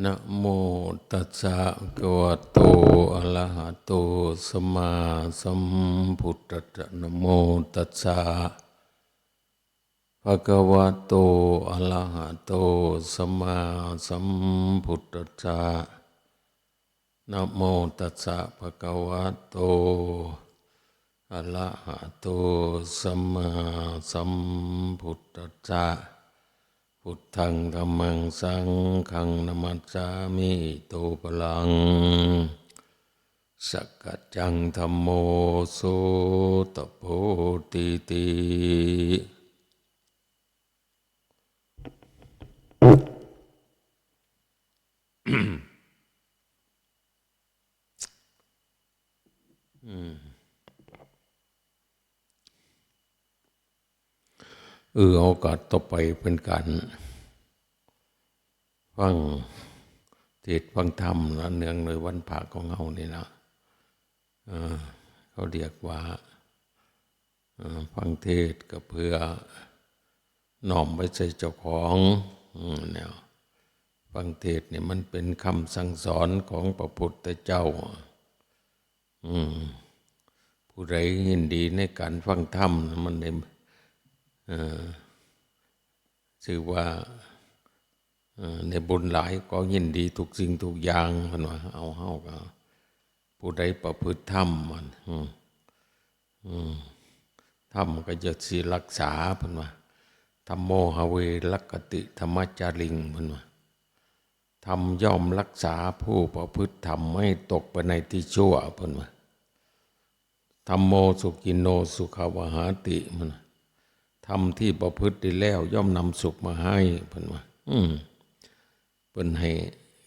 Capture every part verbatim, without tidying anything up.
นะโมตัสสะ ภะคะวะโต อะระหะโต สัมมาสัมพุทธัสสะ นะโมตัสสะ ภะคะวะโต อะระหะโต สัมมาสัมพุทธัสสะ นะโมตัสสะ ภะคะวะโต อะระหะโต สัมมาสัมพุทธัสสะ พุทธัง ธัมมัง สังฆัง นะมัสสามิ โต ปะลัง สักกัจจัง ธัมโม โสตะโพ ตีติ อืม เออ โอกาสต่อไปเป็นการฟังเทศน์ฟังธรรมนะ เนื่องในวันพระของเฮานี่นะ เออ เขาเรียกว่า เออ ฟังเทศน์ก็เพื่อน้อมไว้ใส่เจ้าของ อืม เนี่ย ฟังเทศน์นี่มันเป็นคำสั่งสอนของพระพุทธเจ้า อืม ผู้ใดยินดีในการฟังธรรม มันได้ เอ่อ ชื่อว่า เอ่อ ในบุญหลายก็ยินดีทุกสิ่งทุกอย่าง เพิ่นว่า เอา เฮาก็ ผู้ใดประพฤติธรรมมัน อืม อืม ธรรมก็จะสิรักษา เพิ่นว่า ธัมโม หะเว รักขติ ธัมมาจาริง เพิ่นว่า ธรรมย่อมรักษาผู้ประพฤติธรรมไม่ให้ตกไปในที่ชั่ว เพิ่นว่า ธัมโม สุขินโน สุขะวะหาติ มัน ธรรมที่ประพฤติดีแล้วย่อมนำสุขมาให้ เพิ่นว่า อืม เพิ่นให้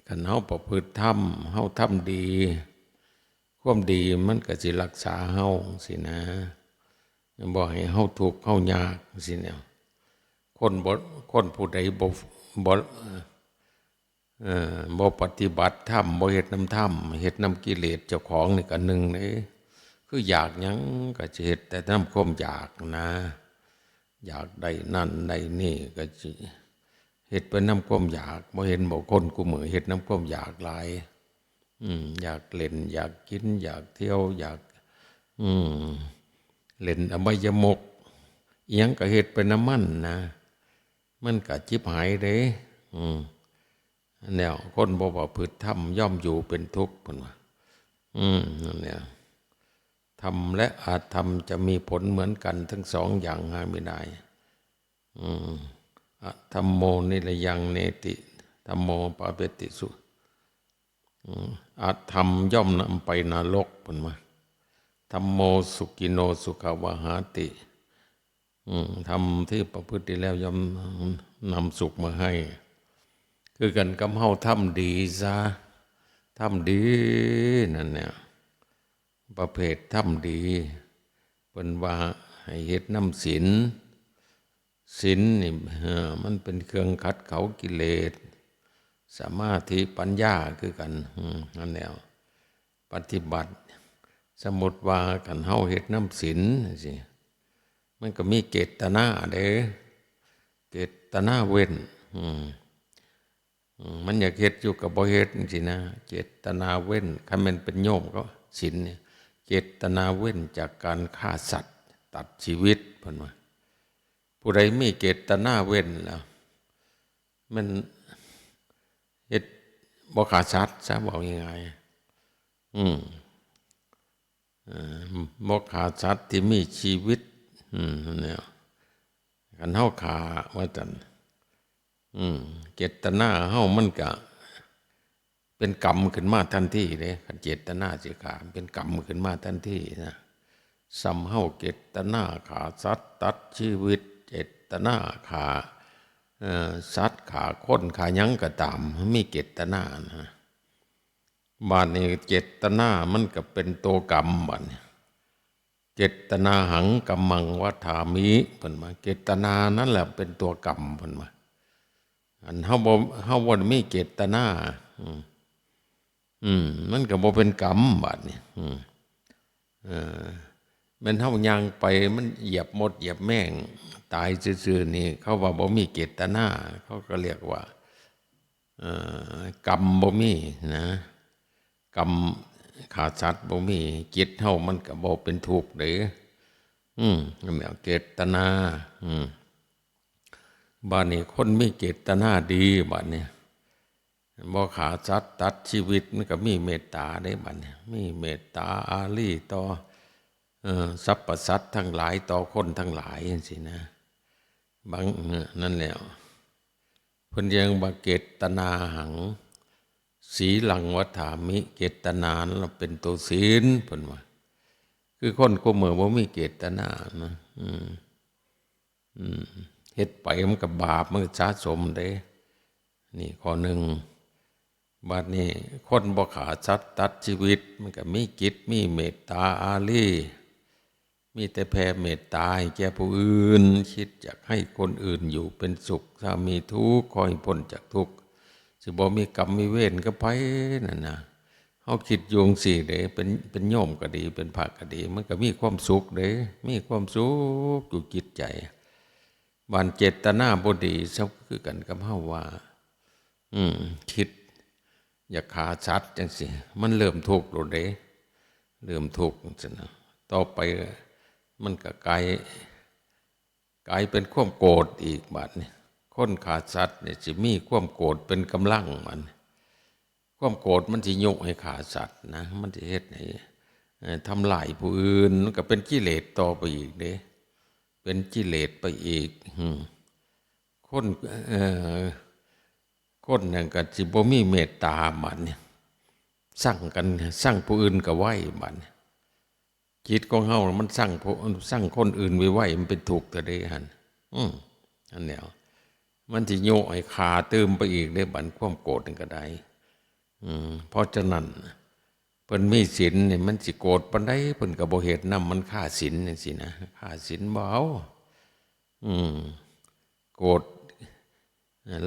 คันเฮาประพฤติธรรม เฮาทำดี ความดีมันก็สิรักษาเฮาสินะ บ่ให้เฮาทุกข์เฮายากสิเนี่ย คนบ่ คนผู้ใดบ่ บ่ เอ่อ บ่ปฏิบัติธรรม บ่เฮ็ดนำธรรม เฮ็ดนำกิเลสเจ้าของนี่ก็หนึ่งเด้ คืออยากหยังก็สิเฮ็ดแต่นำความอยากนะ อยากได้นั่นได้นี่ก็สิเฮ็ดไปนำความอยาก บ่เห็นบ่คนกู้มื้อเฮ็ดนำความอยากหลาย อืม อยากเล่น อยากกิน อยากเที่ยว อยาก อืม เล่นอบายมุข อิหยังก็เฮ็ดไปนำมันนะ มันก็จิบหายเด้ อืม อันเนี้ย คนบ่ประพฤติธรรมย่อมอยู่เป็นทุกข์ เพิ่นว่า อืม นั่นเนี่ย ธรรมและอธรรมจะมีผลเหมือนกันทั้งสองอย่าง หาไม่ได้ อืม อธัมโม นิรยัง เนติ ธัมโม ปาเปติ สุ อืม อธรรมย่อมนำไปนรก เพิ่นว่า ธัมโม สุขินโน สุขะวะหาติ อืม ธรรมที่ประพฤติดีแล้วย่อมนำสุขมาให้ คือกันกับเฮาทำดีซะ ทำดีนั่นเนี่ย ประเภททำดี เพิ่นว่าให้เฮ็ดนำศีล ศีลนี่ เอ่อ มันเป็นเครื่องขัดเกลากิเลส สมาธิ ปัญญาคือกัน อืม นั่นแหละ ปฏิบัติ สมมุติว่าคันเฮาเฮ็ดนำศีลจั่งซี้ มันก็มีเจตนาเด้ เจตนาเว้น อืม อืม มันอยากเฮ็ดอยู่ก็บ่เฮ็ดจั่งซี้นะ เจตนาเว้น คันแม่นเป็นโยมก็ศีลเนี่ย เจตนาเว้นจากการฆ่าสัตว์ ตัดชีวิต เพิ่นว่า ผู้ใดมีเจตนาเว้นแล้ว มันเฮ็ดบ่ฆ่าสัตว์ซะ เว้าง่ายๆ อืม เอ่อ บ่ฆ่าสัตว์ที่มีชีวิต อืม เนี่ย คันเฮาฆ่าว่าซั่น อืม เจตนาเฮามันก็เป็นกรรมขึ้นมาทันทีเด้ คันเจตนาสิฆ่า เป็นกรรมขึ้นมาทันทีนะ ส่ำเฮาเจตนาฆ่าสัตว์ตัดชีวิต เจตนาฆ่า เอ่อ สัตว์ฆ่าคนฆ่าหยังก็ตาม มีเจตนานะ บาดนี้เจตนามันก็เป็นตัวกรรม บาดนี้ เจตนาหัง กัมมัง วัฏฏามิ เพิ่นว่า เจตนานั่นแหละเป็นตัวกรรม เพิ่นว่า อันเฮาบ่ เฮาบ่ได้มีเจตนา อืม อืม มันก็บ่เป็นกรรม บาดนี้ อืม เออ แม่นเฮาย่างไปมันเหยียบมดเหยียบแมงตายซื่อๆ นี่ เขาว่าบ่มีเจตนา เขาก็เรียกว่า เอ่อกรรมบ่มีนะ กรรมฆ่าสัตว์บ่มี จิตเฮามันก็บ่เป็นทุกข์เด้ อืม แม่นเจตนา อืม บาดนี้คนมีเจตนาดี บาดนี้บ่ฆ่าสัตว์ตัดชีวิต มันก็มีเมตตาเด้ บาดนี้ มีเมตตาอารีต่อ เอ่อ สรรพสัตว์ทั้งหลาย ต่อคนทั้งหลายจังซี้นะ บาง เอ่อ นั่นแหละ เพิ่นยังว่า เจตนาหัง สีลังวัฏฐามิ เจตนานั่นล่ะเป็นตัวศีล เพิ่นว่า คือคนคู่มื้อบ่มีเจตนานะ อืม อืม เฮ็ดไปมันก็บาป มันก็สะสมเด้ นี่ข้อหนึ่ง บัดนี้คนบ่ฆ่าสัตว์ตัดชีวิต มันก็มีจิต มีเมตตาอารี มีแต่แผ่เมตตาให้แก่ผู้อื่น คิดอยากให้คนอื่นอยู่เป็นสุข ถ้ามีทุกข์ขอให้พ้นจากทุกข์ สิบ่มีกรรมมีเวรกับไผนั่นนะ เฮาคิดอยู่จั่งซี้เด้ เป็น เป็นโยมก็ดี เป็นพระก็ดี มันก็มีความสุขเด้ มีความสุขอยู่จิตใจ บาดเจตนาบ่ดี ซะคือกันกับเฮาว่า อืม คิดอยากฆ่าสัตว์จั่งซี้ มันเริ่มทุกข์แล้วเด้ เริ่มทุกข์จั่งซี้นะ ต่อไปมันก็กลาย กลายเป็นความโกรธอีก บาดนี้ คนฆ่าสัตว์นี่สิมีความโกรธเป็นกำลังมัน ความโกรธมันสิยุให้ฆ่าสัตว์นะ มันสิเฮ็ดให้ เอ่อ ทำลายผู้อื่น มันก็เป็นกิเลสต่อไปอีกเด้ เป็นกิเลสไปอีก อืม คน เอ่อ คนนั่นก็สิบ่มีเมตตา บาดนี้ ซังกัน ซังผู้อื่นก็ไว บาดนี้ จิตของเฮามันซังผู้ ซังคนอื่นไวๆ มันเป็นทุกข์เท่าใดหั่น อืม อันเนี้ย มันสิโยกให้ฆ่าตื่มไปอีกเด้ บัดความโกรธนั่นก็ได้ อืม เพราะฉะนั้น เพิ่นมีศีลนี่ มันสิโกรธปานใด เพิ่นก็บ่เฮ็ดนำ มันคาศีลจั่งซี้นะ คาศีลบ่เอา อืม โกรธ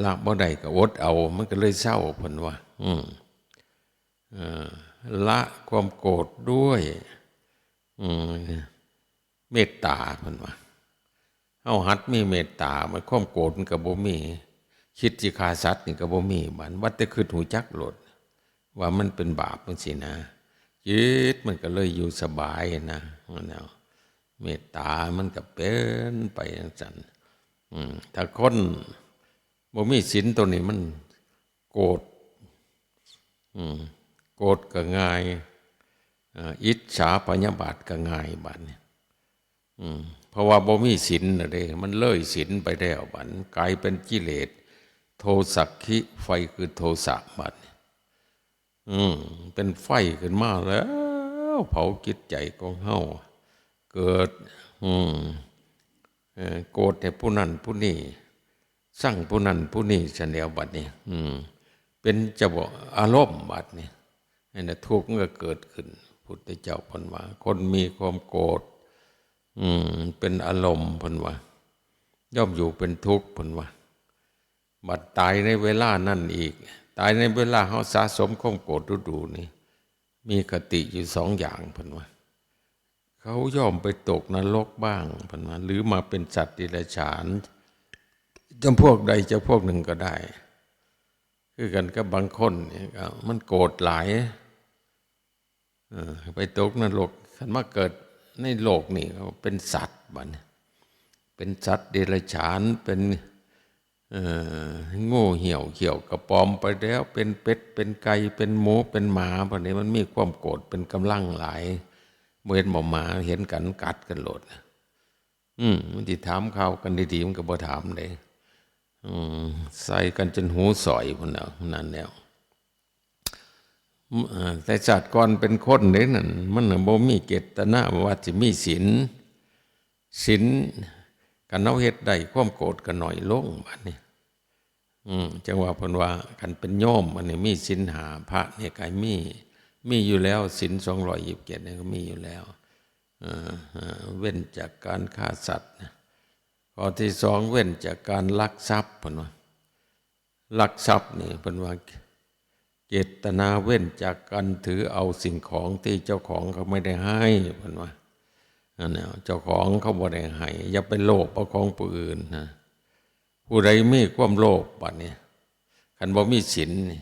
ละบ่ได้ก็อดเอา มันก็เลยเซา เพิ่นว่า อืม เอ่อ ละความโกรธด้วย อืม เมตตา เพิ่นว่า เฮาหัดมีเมตตา มันความโกรธมันก็บ่มี คิดสิฆ่าสัตว์นี่ก็บ่มี บาด ว่าแต่คิดฮู้จักโลด ว่ามันเป็นบาปจั่งซี้นะ จิตมันก็เลยอยู่สบายนะ นั่นแหละ เมตตามันก็เป็นไปจั่งซั้น อืม ถ้าคนบ่มีศีลตัวนี้มันโกรธ อืม โกรธก็ง่าย เอ่อ อิจฉาพยาบาทก็ง่าย บาดนี้ อืม เพราะว่าบ่มีศีลน่ะเด้ มันเลยศีลไปแล้ว บาดนี้กลายเป็นกิเลส โทสักขิ ไฟคือโทสะ บาดนี้ อืม เป็นไฟขึ้นมาแล้ว เผาจิตใจของเฮา เกิด อืม เอ่อ โกรธให้ผู้นั้นผู้นี้ ซังผู้นั้นผู้นี้ ซั่นแหล้ว บาดนี้ อืม เป็นเจ้าอารมณ์ บาดนี้ นั่นน่ะ ทุกข์มันก็เกิดขึ้น พุทธเจ้าเพิ่นว่า คนมีความโกรธ อืม เป็นอารมณ์ เพิ่นว่า ย่อมอยู่เป็นทุกข์ เพิ่นว่า บัดตายในเวลานั้นอีก ตายในเวลาเฮาสะสมความโกรธดูๆ นี่ มีคติอยู่สองอย่าง เพิ่นว่า เขาย่อมไปตกนรกบ้าง เพิ่นว่า หรือมาเป็นสัตว์เดรัจฉาน จำพวกใดจำพวกหนึ่งก็ได้ คือกันกับบางคนนี่ก็มันโกรธหลาย เออ ไปตกนรก คันมาเกิดในโลกนี่ก็เป็นสัตว์ บาดนี้ เป็นสัตว์เดรัจฉาน เป็น เอ่อ งูเหี่ยวเขี้ยวกระป๋อมไปแล้ว เป็นเป็ด เป็นไก่ เป็นหมู เป็นหมา บาดนี้มันมีความโกรธเป็นกำลังหลาย บ่เห็นบ่หมา เห็นกันกัดกันโลด อืม มันสิถามข่าวกันดีๆ มันก็บ่ถามเด้ อืม ใส่กันจนหูสอยพุ้นแหล้ว นั่นแหล้ว อืม เอ่อ แต่ชาติก่อนเป็นคนเด้นั่น มันน่ะบ่มีเจตนาว่าสิมีศีล ศีล คันเฮาเฮ็ดได้ ความโกรธก็น้อยลง บาดนี้ อืม จั่งว่าเพิ่นว่า คันเป็นโยม อันนี้มีศีลห้า พระนี่ก็ให้มี มีอยู่แล้ว ศีลสองร้อยยี่สิบเจ็ดนี่ก็มีอยู่แล้ว เอ่อ เอ่อ เว้นจากการฆ่าสัตว์นะ ข้อที่สอง เว้นจากการลักทรัพย์ เพิ่นว่า ลักทรัพย์นี่ เพิ่นว่า เจตนาเว้นจากการถือเอาสิ่งของที่เจ้าของเขาไม่ได้ให้ เพิ่นว่า นั่นแหละ เจ้าของเขาบ่ได้ให้ อย่าไปโลภเอาของผู้อื่นนะ ผู้ใดมีความโลภ บาดนี้ คันบ่มีศีลนี่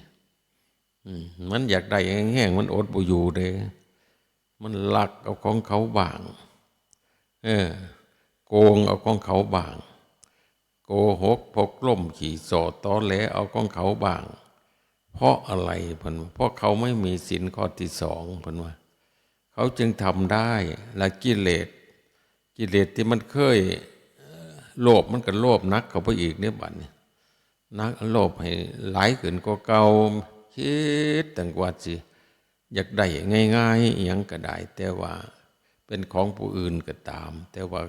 อืม มันอยากได้แฮงๆ มันอดบ่อยู่เด้ มันลักเอาของเขาบ้าง เออ โกงเอาของเขาบ้าง โกหก พกล่ม ขี้ส่อ ตอแหล เอาของเขาบ้าง เพราะอะไร เพิ่นว่า เพราะเขาไม่มีศีลข้อที่สอง เพิ่นว่า เขาจึงทำได้ และกิเลส กิเลสที่มันเคย เอ่อ โลภ มันก็โลภหนักเข้าไปอีกเนี่ยบัดนี้ หนัก โลภให้หลายขึ้นกว่าเก่า คิดตั้งว่าสิอยากได้ง่ายๆ อิหยังก็ได้ แต่ว่าเป็นของผู้อื่นก็ตาม แต่ว่า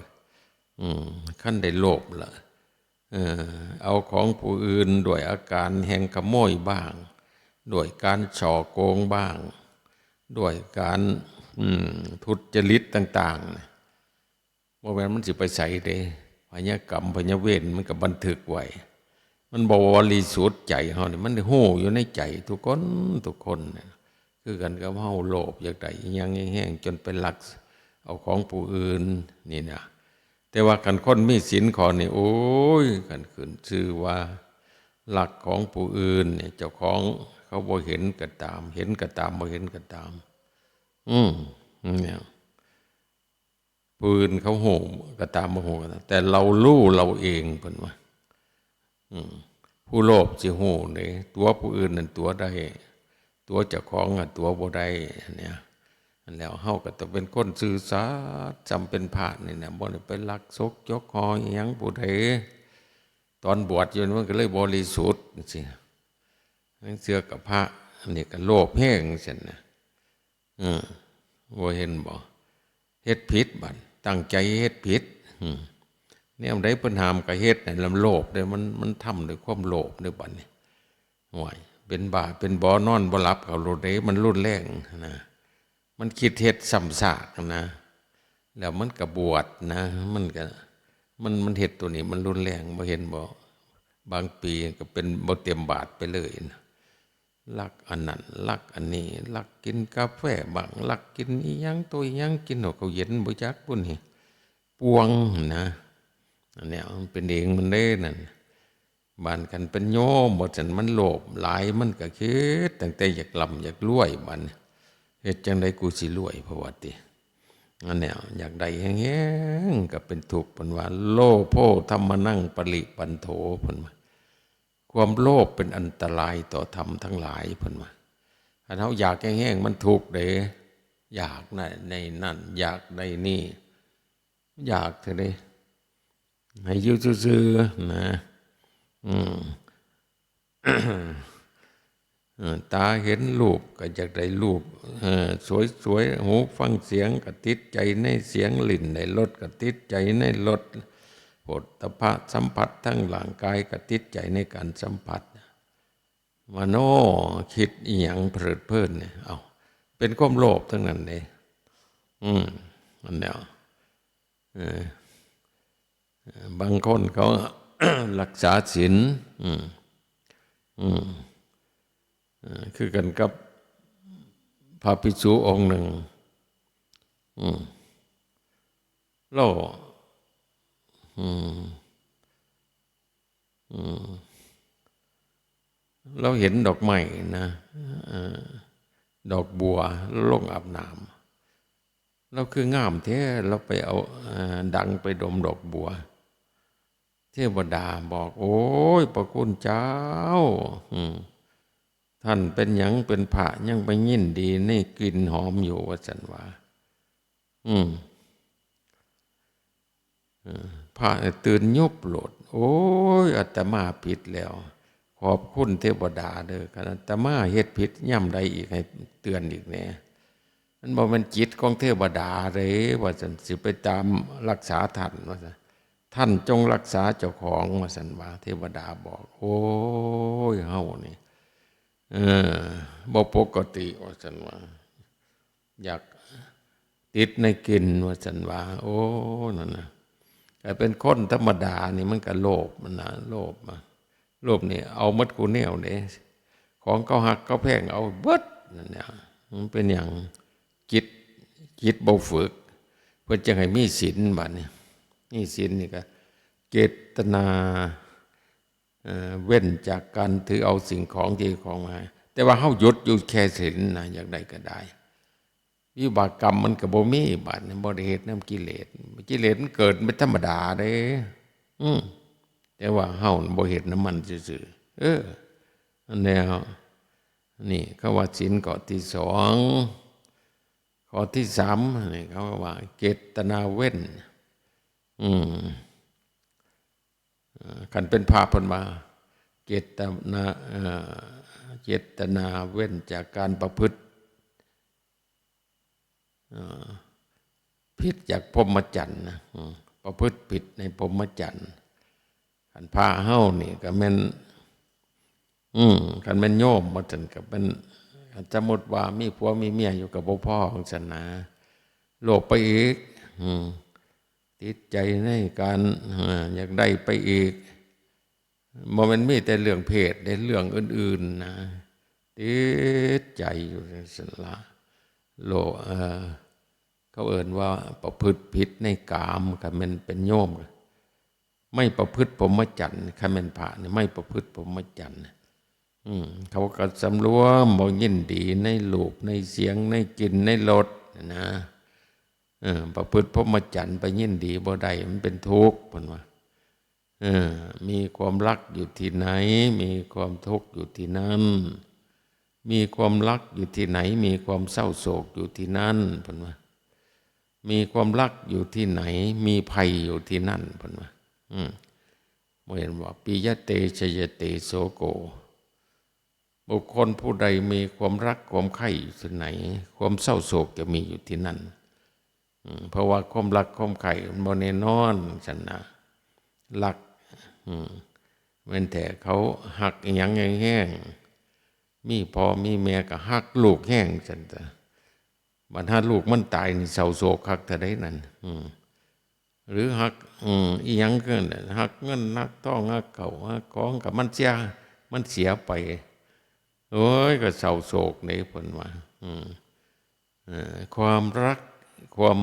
อืม คันได้โลภละ เออ เอาของผู้อื่นด้วยอาการแห่งขโมยบ้าง ด้วยการฉ้อโกงบ้าง ด้วยการ อืม ทุจริตต่างๆ น่ะ บ่แม่นมันสิไปไสเด้ ผญากรรม ผญาเวรมันก็บันทึกไว้ มันบ่บริสุทธิ์ใจเฮานี่ มันฮู้อยู่ในใจทุกคน ทุกคนเนี่ย คือกันกับเฮาโลภอยากได้อิหยังแฮงๆ จนไปลักเอาของผู้อื่นนี่นะ แต่ว่าคันคนมีศีลข้อนี้ โอ้ย คันขึ้นชื่อว่าลักของผู้อื่นเนี่ย เจ้าของเขาบ่เห็นก็ตาม เห็นก็ตาม บ่เห็นก็ตาม อืม เนี่ย ผู้อื่นเขาฮู้ก็ตาม บ่ฮู้ก็ตาม แต่เรารู้เราเอง เพิ่นว่า อืม ผู้โลภสิฮู้เด้ ตั๋วผู้อื่นนั่นตั๋วได้ ตั๋วเจ้าของอะตั๋วบ่ได้ อันเนี้ย อันแล้วเฮาก็ต้องเป็นคนซื่อสัตย์ จำเป็นพระนี่นะ บ่ได้ไปลักซกจกฮออิหยังผู้ใด ตอนบวชอยู่มันก็เลยบริสุทธิ์จังซี้ ทั้งเชื่อกับพระ อันนี้ก็โลภแฮงจังซี้นะ เออ บ่เห็นบ่ เฮ็ดผิดบัด ตั้งใจเฮ็ดผิด อืม แนวใดเพิ่นห้ามก็เฮ็ด นั่นลำโลภเด้ มัน มันทำด้วยความโลภเด้บัดนี้ โอ้ย เป็นบ้า เป็นบอนอนบ่หลับเขาโลดเด้ มันรุนแรงนะ มันคิดเฮ็ดซ้ำซากนะ แล้วมันก็บวชนะ มันก็ มัน มันเฮ็ดตัวนี้ มันรุนแรง บ่เห็นบ่ บางปีก็เป็นบ่เต็มบาทไปเลยนะ ลักอันนั้น ลักอันนี้ ลักกินกาแฟบ้าง ลักกินอิหยังตัวอิหยัง กินเอาข้าวเย็นบ่จักบุ้นนี่ ปวงนะ อันเนี้ยมันเป็นเองมันเด้นั่น บานคันเป็นโยม บ่ซั่นมันโลภหลาย มันก็คิดตั้งแต่อยากร่ำอยากรวย บัดนี้ เฮ็ดจั่งใดกูสิรวย เพราะว่าติ อันเนี้ยอยากได้แฮงๆ ก็เป็นทุกข์ เพิ่นว่า โลโภธัมมนังปริปันโถ เพิ่นว่า ความโลภเป็นอันตรายต่อธรรมทั้งหลาย เพิ่นว่า คันเฮาอยากแฮงๆ มันทุกข์เด้ อยากใน ในนั่น อยากในนี่ อยากเท่าใด ให้อยู่ซื่อๆ นะ อืม เออ ตาเห็นรูปก็อยากได้รูป เออ สวยๆ หูฟังเสียงก็ติดใจในเสียง ลิ้นได้รสก็ติดใจในรส โผฏฐัพพะสัมผัสทางร่างกายก็ติดใจในการสัมผัส มโนคิดอิหยังเพลิดเพลินเนี่ย เอ้า เป็นความโลภทั้งนั้นเลย อืม อันเนี้ย เออ เอ่อบางคนเขา รักษาศีล อืม อืม เอ่อ คือกันกับพระภิกษุองค์หนึ่ง อืม เรา อืม อืม เราเห็นดอกไม้นะ เอ่อ ดอกบัว ลงอาบน้ำ เราคืองามแท้ เราไปเอา เอ่อ ดังไปดมดอกบัว เทวดาบอก โอ้ย พระคุณเจ้า อืม ท่านเป็นหยังเป็นพระยังไปยินดีในกลิ่นหอมอยู่ ว่าซั่นว่า อืม เออ พระเนี่ยตื่นยุบโลด โอ้ย อาตมาผิดแล้ว ขอบคุณเทวดาเด้อ คันอาตมาเฮ็ดผิดย่ำใดอีกให้เตือนอีกแหน่ มันบ่แม่นจิตของเทวดาเด้ ว่าซั่น สิไปตามรักษาท่าน ว่าซั่น ท่านจงรักษาเจ้าของ ว่าซั่นว่า เทวดาบอก โอ้ย เฮานี่ เออ บ่ปกติ ว่าซั่นว่า อยากติดในกลิ่น ว่าซั่นว่า โอ้ นั่นนะ แต่เป็นคนธรรมดานี่มันก็โลภมันนะ โลภอะ โลภนี่เอาหมดคู่แนวเด้ ของเขาฮักเขาแพงเอาเบิดนั่นเนี่ย มันเป็นหยัง จิต จิตบ่ฝึก เพิ่นจั่งให้มีศีลบัดนี้ มีศีลนี่ก็ เจตนา เอ่อ เว้นจากการถือเอาสิ่งของที่ของมา แต่ว่าเฮาหยุดอยู่แค่ศีลนะ อยากได้ก็ได้ วิบากกรรมมันก็บ่มี บาดนี้บ่ได้เฮ็ดนำกิเลส กิเลสมันเกิดเป็นธรรมดาเด้ อืม แต่ว่าเฮาบ่เฮ็ดนำมันซื่อๆ เออ อันแล้ว นี่เขาว่าศีลข้อที่สอง ข้อที่สาม นี่เขาว่าเจตนาเว้น อืม เอ่อ คันเป็นพระเพิ่นว่า เจตนา เอ่อ เจตนาเว้นจากการประพฤติ เอ่อ ผิดจากพรหมจรรย์นะ อืม ประพฤติผิดในพรหมจรรย์ คันพระเฮานี่ก็แม่น อืม คันแม่นโยมว่าซั่นก็เป็น สมมุติว่ามีผัวมีเมียอยู่ก็บ่พอจังซั่นนะ โลภไปอีก อืม ติดใจในการ เอ่อ อยากได้ไปอีก บ่แม่นมีแต่เรื่องเพศเด้ เรื่องอื่นๆ นะ ติดใจอยู่จังซั่นละ โลภ เอ่อ เขาเอิ้นว่าประพฤติผิดในกาม คันแม่นเป็นโยม ไม่ประพฤติพรหมจรรย์ คันแม่นพระนี่ไม่ประพฤติพรหมจรรย์ อืม เขาก็สำรวม บ่ยินดีในรูป ในเสียง ในกลิ่น ในรสนะ เออ ประพฤติพรหมจรรย์ ไปยินดีบ่ได้ มันเป็นทุกข์ เพิ่นว่า เออ มีความรักอยู่ที่ไหน มีความทุกข์อยู่ที่นั่น มีความรักอยู่ที่ไหน มีความเศร้าโศกอยู่ที่นั่น เพิ่นว่า มีความรักอยู่ที่ไหน มีภัยอยู่ที่นั่น เพิ่นว่า อืม บ่เห็นว่า ปิยะเต ชยะเต โสโก บุคคลผู้ใดมีความรักความใคร่อยู่ที่ไหน ความเศร้าโศกจะมีอยู่ที่นั่น อืม เพราะว่าความรักความใคร่มันบ่แน่นอนซั่นนะ รัก อืม แม่นแท้เขาฮักอิหยังแฮงๆ มีพ่อมีแม่ก็ฮักลูกแฮงซั่นจ้ะ บัดหาลูกมันตายนี่เศร้าโศกคักเท่าใดนั่น อืม หรือฮัก อืม อิหยังคือนั่น ฮักเงินฮักทองฮักเข้าฮักของ ก็มันเสีย มันเสียไป โอ้ย ก็เศร้าโศกเด้ เพิ่นว่า อืม เอ่อ ความรัก ความ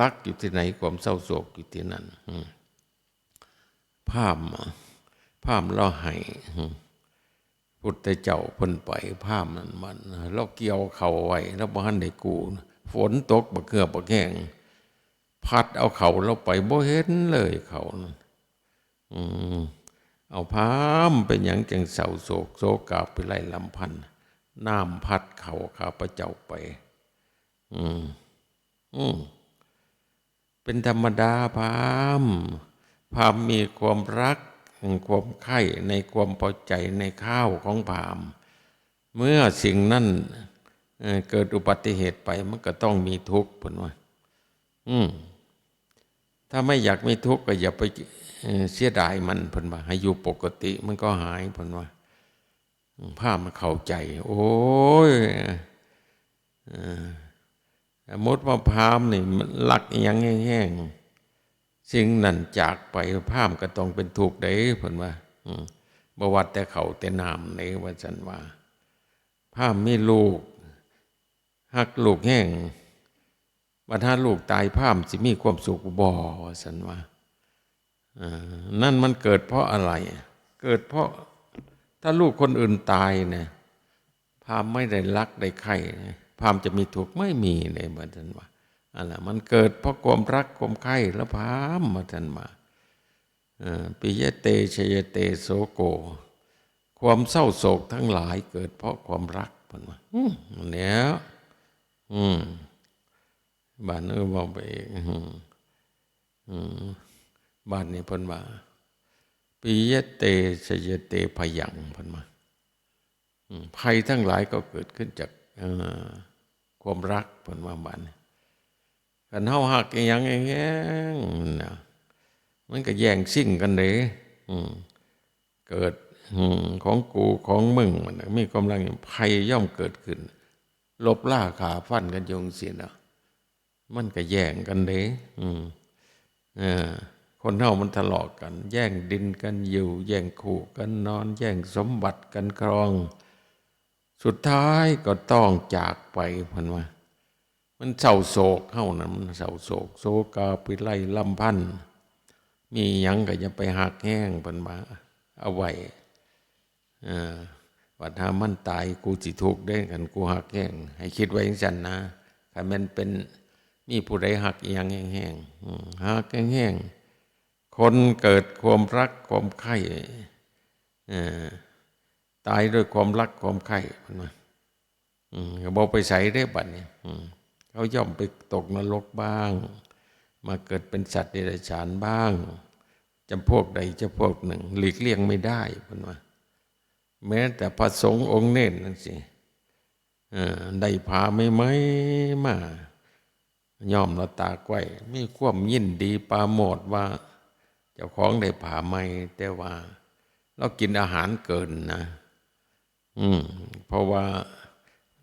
รักอยู่ที่ไหน ความเศร้าโศกอยู่ที่นั่น อืม พราหมณ์ พราหมณ์ลาวไห้ อืม พุทธเจ้าเพิ่นไป พราหมณ์นั่นมัน ลาวเกี่ยวเข้าไว้ ลาวบ่ทันได้กู้ ฝนตกบักเฮือบักแฮง พัดเอาเข้าลาวไป บ่เห็นเลยเข้านั่น อืม เอาพราหมณ์ เป็นหยังจั่งเศร้าโศก โศกาภิไรรำพัน น้ำพัดเข้าข้าพเจ้าไป อืม อืม เป็นธรรมดาพราหมณ์ พราหมณ์มีความรัก ความใคร่ในความพอใจในข้าวของพราหมณ์ เมื่อสิ่งนั้น เอ่อ เกิดอุบัติเหตุไป มันก็ต้องมีทุกข์ เพิ่นว่า อืม ถ้าไม่อยากมีทุกข์ก็อย่าไป เอ่อ เสียดายมัน เพิ่นว่า ให้อยู่ปกติมันก็หาย เพิ่นว่า พราหมณ์เข้าใจ โอ้ย เอ่อ สมมุติว่าพราหมณ์นี่มันรักอิหยังแฮงๆ สิ่งนั้นจากไป พราหมณ์ก็ต้องเป็นทุกข์เด้ เพิ่นว่า อืม บ่ว่าแต่ข้าวแต่น้ำเด้ ว่าซั่นว่า พราหมณ์มีลูก ฮักลูกแฮง บัดหาลูกตาย พราหมณ์สิมีความสุขบ่ ว่าซั่นว่า เอ่อ นั่นมันเกิดเพราะอะไร เกิดเพราะ ถ้าลูกคนอื่นตายเนี่ย พราหมณ์ไม่ได้รักได้ใคร่เนี่ย พราหมณ์จะมีทุกข์ ไม่มีเลย ว่าซั่นว่า อันนั้นมันเกิดเพราะความรักความใคร่ แล้วพราหมณ์ ว่าซั่นว่า เอ่อ ปิยะเต ชยะเต โสโก ความเศร้าโศกทั้งหลายเกิดเพราะความรัก เพิ่นว่า อืม นั่นแหละ อืม บาดนี้เว้าไปอีก อืม อืม บาดนี้เพิ่นว่า ปิยะเต ชยะเต ภยัง เพิ่นว่า อืม ภัยทั้งหลายก็เกิดขึ้นจาก เอ่อ ความรัก เพิ่นว่า บาดนี้ คันเฮาฮักอิหยังแฮงๆ นะ มันก็แย่งชิงกันเด้ อืม เกิด อืม ของกูของมึง มันมีความรัก ภัยย่อมเกิดขึ้น ลบราฆ่าฟันกันอยู่จั่งซี้เนาะ มันก็แย่งกันเด้ อืม เออ คนเฮามันทะเลาะกัน แย่งดินกันอยู่ แย่งคู่กันนอน แย่งสมบัติกันครอง สุดท้ายก็ต้องจากไป เพิ่นว่า มันเศร้าโศก เฮานั่นมันเศร้าโศก โศกาภิไรรำพัน มีหยังก็อย่าไปฮักแฮง เพิ่นว่า เอาไว้ เออ บัดหามันตายกูสิทุกข์เด้ คันกูฮักแฮง ให้คิดไว้จั่งซั้นนะ คันแม่นเป็น มีผู้ใดฮักอีหยังแฮงๆ อืม ฮักแฮงๆ คนเกิดความรักความใคร่ เออ ตายด้วยความรักความใคร่ เพิ่นว่า อืม ก็บ่ไปไสเด้บัดนี้ อืม เขาย่อมไปตกนรกบ้าง มาเกิดเป็นสัตว์เดรัจฉานบ้าง จำพวกใดจำพวกหนึ่ง หลีกเลี่ยงไม่ได้ เพิ่นว่า แม้แต่พระสงฆ์องค์เน้นจั่งซี้ เออ ได้ผ้าใหม่ๆ มา ย้อมแล้วตากไว้ มีความยินดีปราโมทย์ว่า เจ้าของได้ผ้าใหม่ แต่ว่าลาวกินอาหารเกินนะ อืม เพราะว่า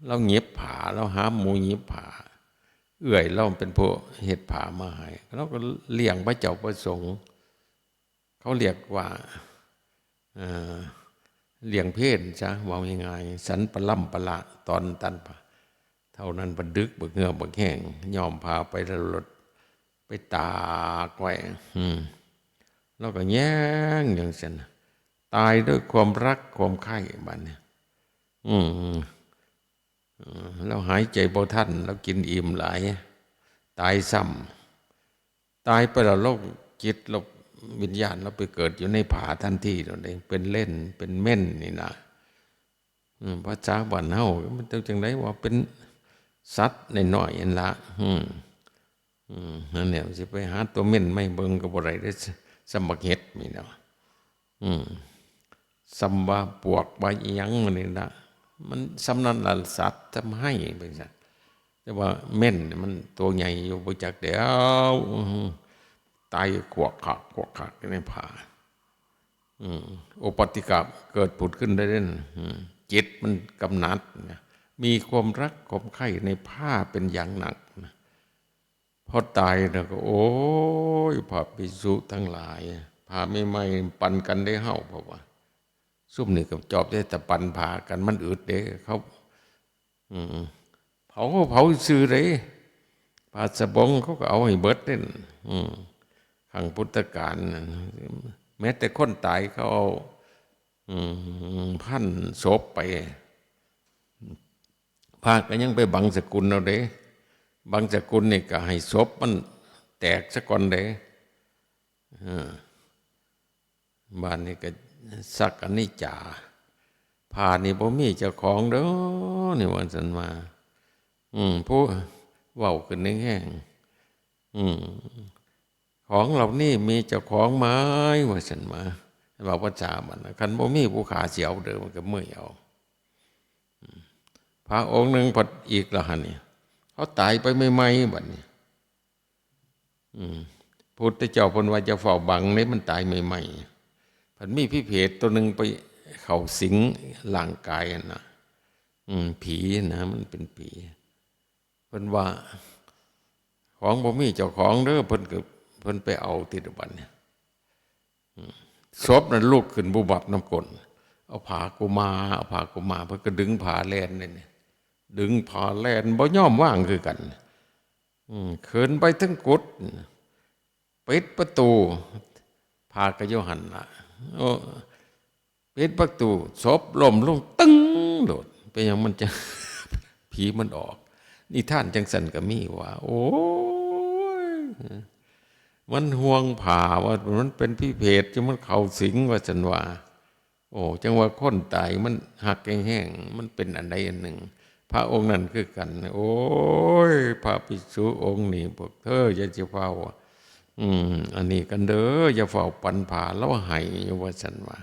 ลาวหยิบผ้า ลาวหาหมู่หยิบผ้า เอื้อยลาวเป็นผู้เฮ็ดผ้ามาให้ ลาวก็เลี้ยงพระเจ้าพระสงฆ์ เขาเรียกว่า เอ่อ เลี้ยงเพลซะ เว้าง่ายๆ สันปะล่ำปะละ ตอนตัดผ้า เท่านั้นบัดดึกบักเหือบักแห้ง ย้อมผ้าไปแล้วลด ไปตากไว้ อืม ลาวก็แยงจั่งซั้น ตายด้วยความรักความใคร่บัดนี้ อืม เออ ลาวหายใจบ่ทัน ลาวกินอิ่มหลาย ตายซ้ำ ตายไปแล้วลาวจิตลาววิญญาณลาวไปเกิดอยู่ในผ้าทันทีโลดเด้ เป็นเล่น เป็นเม่นนี่นะ อืม ภาษาบ้านเฮามันจั่งใดว่าเป็นสัตว์น้อยๆ นั่นละ อืม อืม นั่นแหละ สิไปหาตัวเม่นมาให้เบิ่งก็บ่ได้เด้ ส่ำบักเห็ดนี่นะ อืม ส่ำว่าปวกว่าอิหยังนี่นะ มันส่ำนั่นละสัตว์ ส่ำไฮ่ไปซะ แต่ว่าเม่นนี่มันตัวใหญ่อยู่ บ่จักแล้ว อื้อหือ ตายขวกขาก ขวกขากอยู่ในผ้า อืม โอปัตติกะเกิดผุดขึ้นได้เด่น อืม จิตมันกำหนัดนะ มีความรักความใคร่ในผ้าเป็นอย่างหนักนะ พอตายแล้วก็ โอ้ย พระภิกษุทั้งหลาย ผ้าใหม่ๆ ปันกันเด้เฮา เพราะว่า ซุมนี่ก็จอบได้แต่ปันผ้ากัน มันอึดเด้ เขา อืม เผาก็เผาซื่อเด้ ผ้าสบงเขาก็เอาให้เบิดเด้ อืม ครั้งพุทธกาลน่ะ แม้แต่คนตายเขาเอา อืม พันศพไป พระก็ยังไปบังสกุลเอาเด้ บังสกุลนี่ก็ให้ศพมันแตกซะก่อนเด้ เออ บาดนี้ก็สักอนิจจา ผ้านี่บ่มีเจ้าของเด้อ นี่ว่าซั่นว่า อืม ผู้เว้าขึ้นแฮงๆ อืม ของเหล่านี้มีเจ้าของไหม ว่าซั่นว่า เว้าภาษามันน่ะ คันบ่มีผู้ขาสิเอาเด้อ มันก็เมื่อยเอา อืม พระองค์หนึ่งพัดอีกแล้วหั่นนี่ เขาตายไปใหม่ๆ บัดนี้ อืม พุทธเจ้าเพิ่นว่าจะเฝ้าบังเด้ มันตายใหม่ๆ พัดมีผีเผรตตัวหนึ่งไปเข้าสิงร่างกายหั่นน่ะ อืม ผีนะ มันเป็นผี เพิ่นว่า ของบ่มีเจ้าของเด้อ เพิ่นก็ เพิ่นไปเอาติดบัดเนี่ย อืม ศพนั้นลุกขึ้นบุบับนำก้น เอาผ้ากุมา เอาผ้ากุมา เพิ่นก็ดึงผ้าแล่นเลยเนี่ย ดึงผ้าแล่น บ่ยอมวางคือกัน อืม ขึ้นไปถึงกุฏิ ปิดประตู ผ้าก็อยู่หั่นล่ะ โอ้ ปิดประตู ศพล้มลงตึ้งโลด เป็นหยังมันจะ ผีมันออก นิทานจั่งซั่นก็มีว่า โอ้ย มันห่วงผ้าว่ามันเป็นผีเผรตอยู่ มันเข้าสิงว่าซั่นว่า โอ้ จั่งว่าคนตายมันฮักแฮงๆ มันเป็นอันใดอันหนึ่ง พระองค์นั้นคือกัน โอ้ย พระภิกษุองค์นี้ พวกเธออย่าสิฟ้าว อืม อันนี้กันเด้อ อย่าฟ้าวปันผ้าลาวให้ ว่าซั่นว่า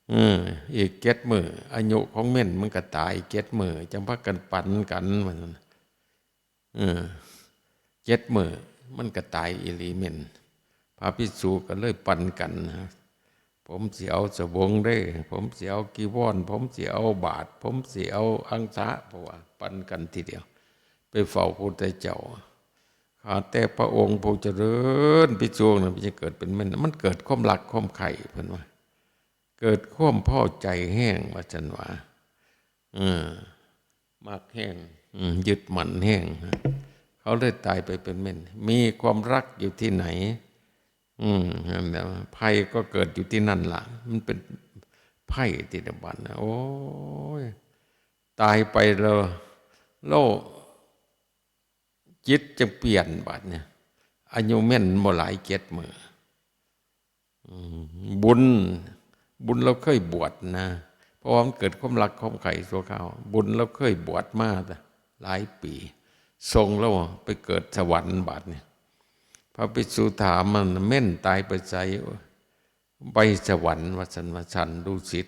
เออ อีกเจ็ดมื้อ อายุของเม่นมันก็ตายเจ็ดมื้อ จั่งพากันปันกัน ว่าซั่น เออ เจ็ดมื้อ มันก็ตายอีหลีเม่น พระภิกษุก็เลยปันกันนะ ผมสิเอาสบงเด้ ผมสิเอาจีวร ผมสิเอาบาตร ผมสิเอาอังสะ เพราะว่าปันกันทีเดียว ไปเฝ้าพุทธเจ้า ข้าแต่พระองค์ผู้เจริญ ภิกษุนั้นจะเกิดเป็นเม่น มันเกิดความรักความใคร่ เพิ่นว่า เกิดความพอใจแฮง ว่าซั่นว่า เออ มักแฮง อืม ยึดมั่นแฮง เขาเลยตายไปเป็นเม่น มีความรักอยู่ที่ไหน อื อืม นั่นแหละ ภัยก็เกิดอยู่ที่นั่นล่ะ มันเป็นภัยที่เดบัดนะ โอ้ย ตายไปแล้ว โลก จิตจะเปลี่ยนบัดเนี่ย อายุเม่นบ่หลายเจ็ดมื้อ อืม บุญ บุญเราเคยบวชนะ เพราะว่ามันเกิดความรักความใคร่ชั่วคราว บุญเราเคยบวชมาหลายปี ส่งเราไปเกิดสวรรค์บัดเนี่ย พระภิกษุถามมัน เม่นตายไปไส ไปสวรรค์ ว่าซั่น ว่าชั้นดุสิต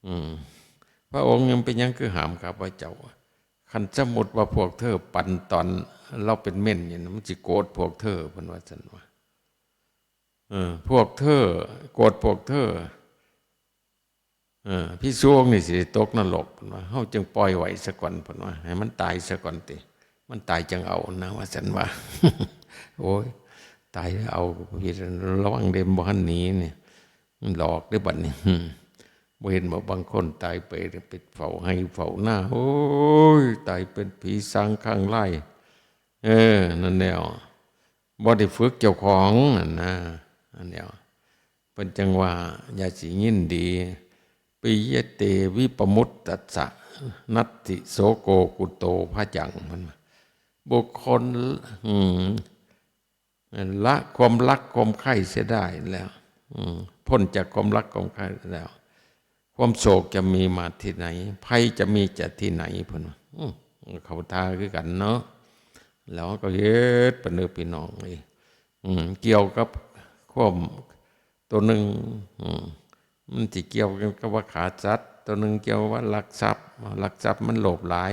อืม พระองค์ยังเป็นหยังคือห้ามข้าพเจ้า คันสมมุติว่าพวกเธอปั่นตอนเราเป็นเม่นอยู่นะ มันสิโกรธพวกเธอ เพิ่นว่าซั่นว่า เออ พวกเธอ โกรธพวกเธอ เออ ภิกษุองค์นี่สิตกนรก เพิ่นว่า เฮาจึงปล่อยไว้ซะก่อน เพิ่นว่า ให้มันตายซะก่อนติ มันตายจังเอานะ ว่าซั่นว่า โอ้ย ตายแล้วเอา ระวังเด้ บ่ทันหนีนี่ มันหลอกเด้บัดนี้ อืม บ่เห็นบ่ บางคนตายไป ไปเฝ้าไฮ่เฝ้านา โอ้ย ตายเป็นผีสางคลั่งไคล้ เออ นั่นแหละ บ่ได้ฝึกเจ้าของนั่นนะ นั่นแหละ เพิ่นจังว่า อย่าสิยินดี ปิยะเตวิปมุตตัสสะ นัตถิโสโกกุโตภะยัง มันว่า บุคคล อืม ละความรักความใคร่เสียได้แล้ว อืม พ้นจากความรักความใคร่แล้ว ความโศกจะมีมาที่ไหน ภัยจะมีจากที่ไหน เพิ่นว่า อืม เข้าท่าคือกันเนาะ แล้วก็เฮ็ดไปเด้อพี่น้องเอ้ย อืม เกี่ยวกับความ ตัวหนึ่ง อืม มันสิเกี่ยวกันกับว่าฆ่าสัตว์ ตัวหนึ่งเกี่ยวว่าลักทรัพย์ ลักทรัพย์มันโลภหลาย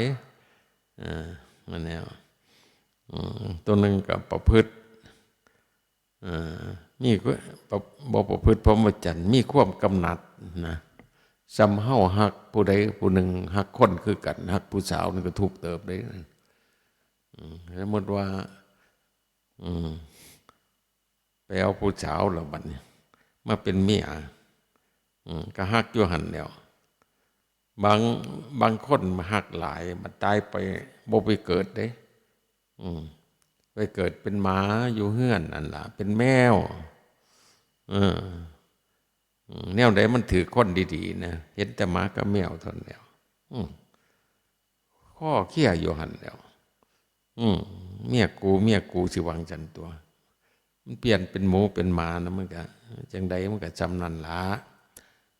เออ มันแนว อืม ตัวหนึ่งก็ประพฤติ เออ มีก็ บ่ บ่ประพฤติพรหมจรรย์ มีความกำหนัดนะ ส่ำเฮาฮักผู้ใดผู้หนึ่ง ฮักคนคือกัน ฮักผู้สาวนี่ก็ทุกข์เติบเด้ อืม สมมุติว่า อืม ไปเอาผู้สาวแล้วบัดนี้ มาเป็นเมีย อืม ก็ฮักอยู่หั่นแหล้ว บาง บางคนมาฮักหลาย บัดตายไปบ่ไปเกิดเด้ อืม ไปเกิดเป็นหมาอยู่เฮือนนั่นล่ะ เป็นแมว เออ อืม แนวใดมันถืกคนดีๆนะ เห็นแต่หมากับแมวเท่านั้นแหล้ว อืม คอเคลียอยู่หั่นแหล้ว อืม เมียกู เมียกู สิว่าจั่งซั่นตั๊ว มันเปลี่ยนเป็นหมูเป็นหมานะ มันก็ จั่งใดมันก็ส่ำนั่นล่ะ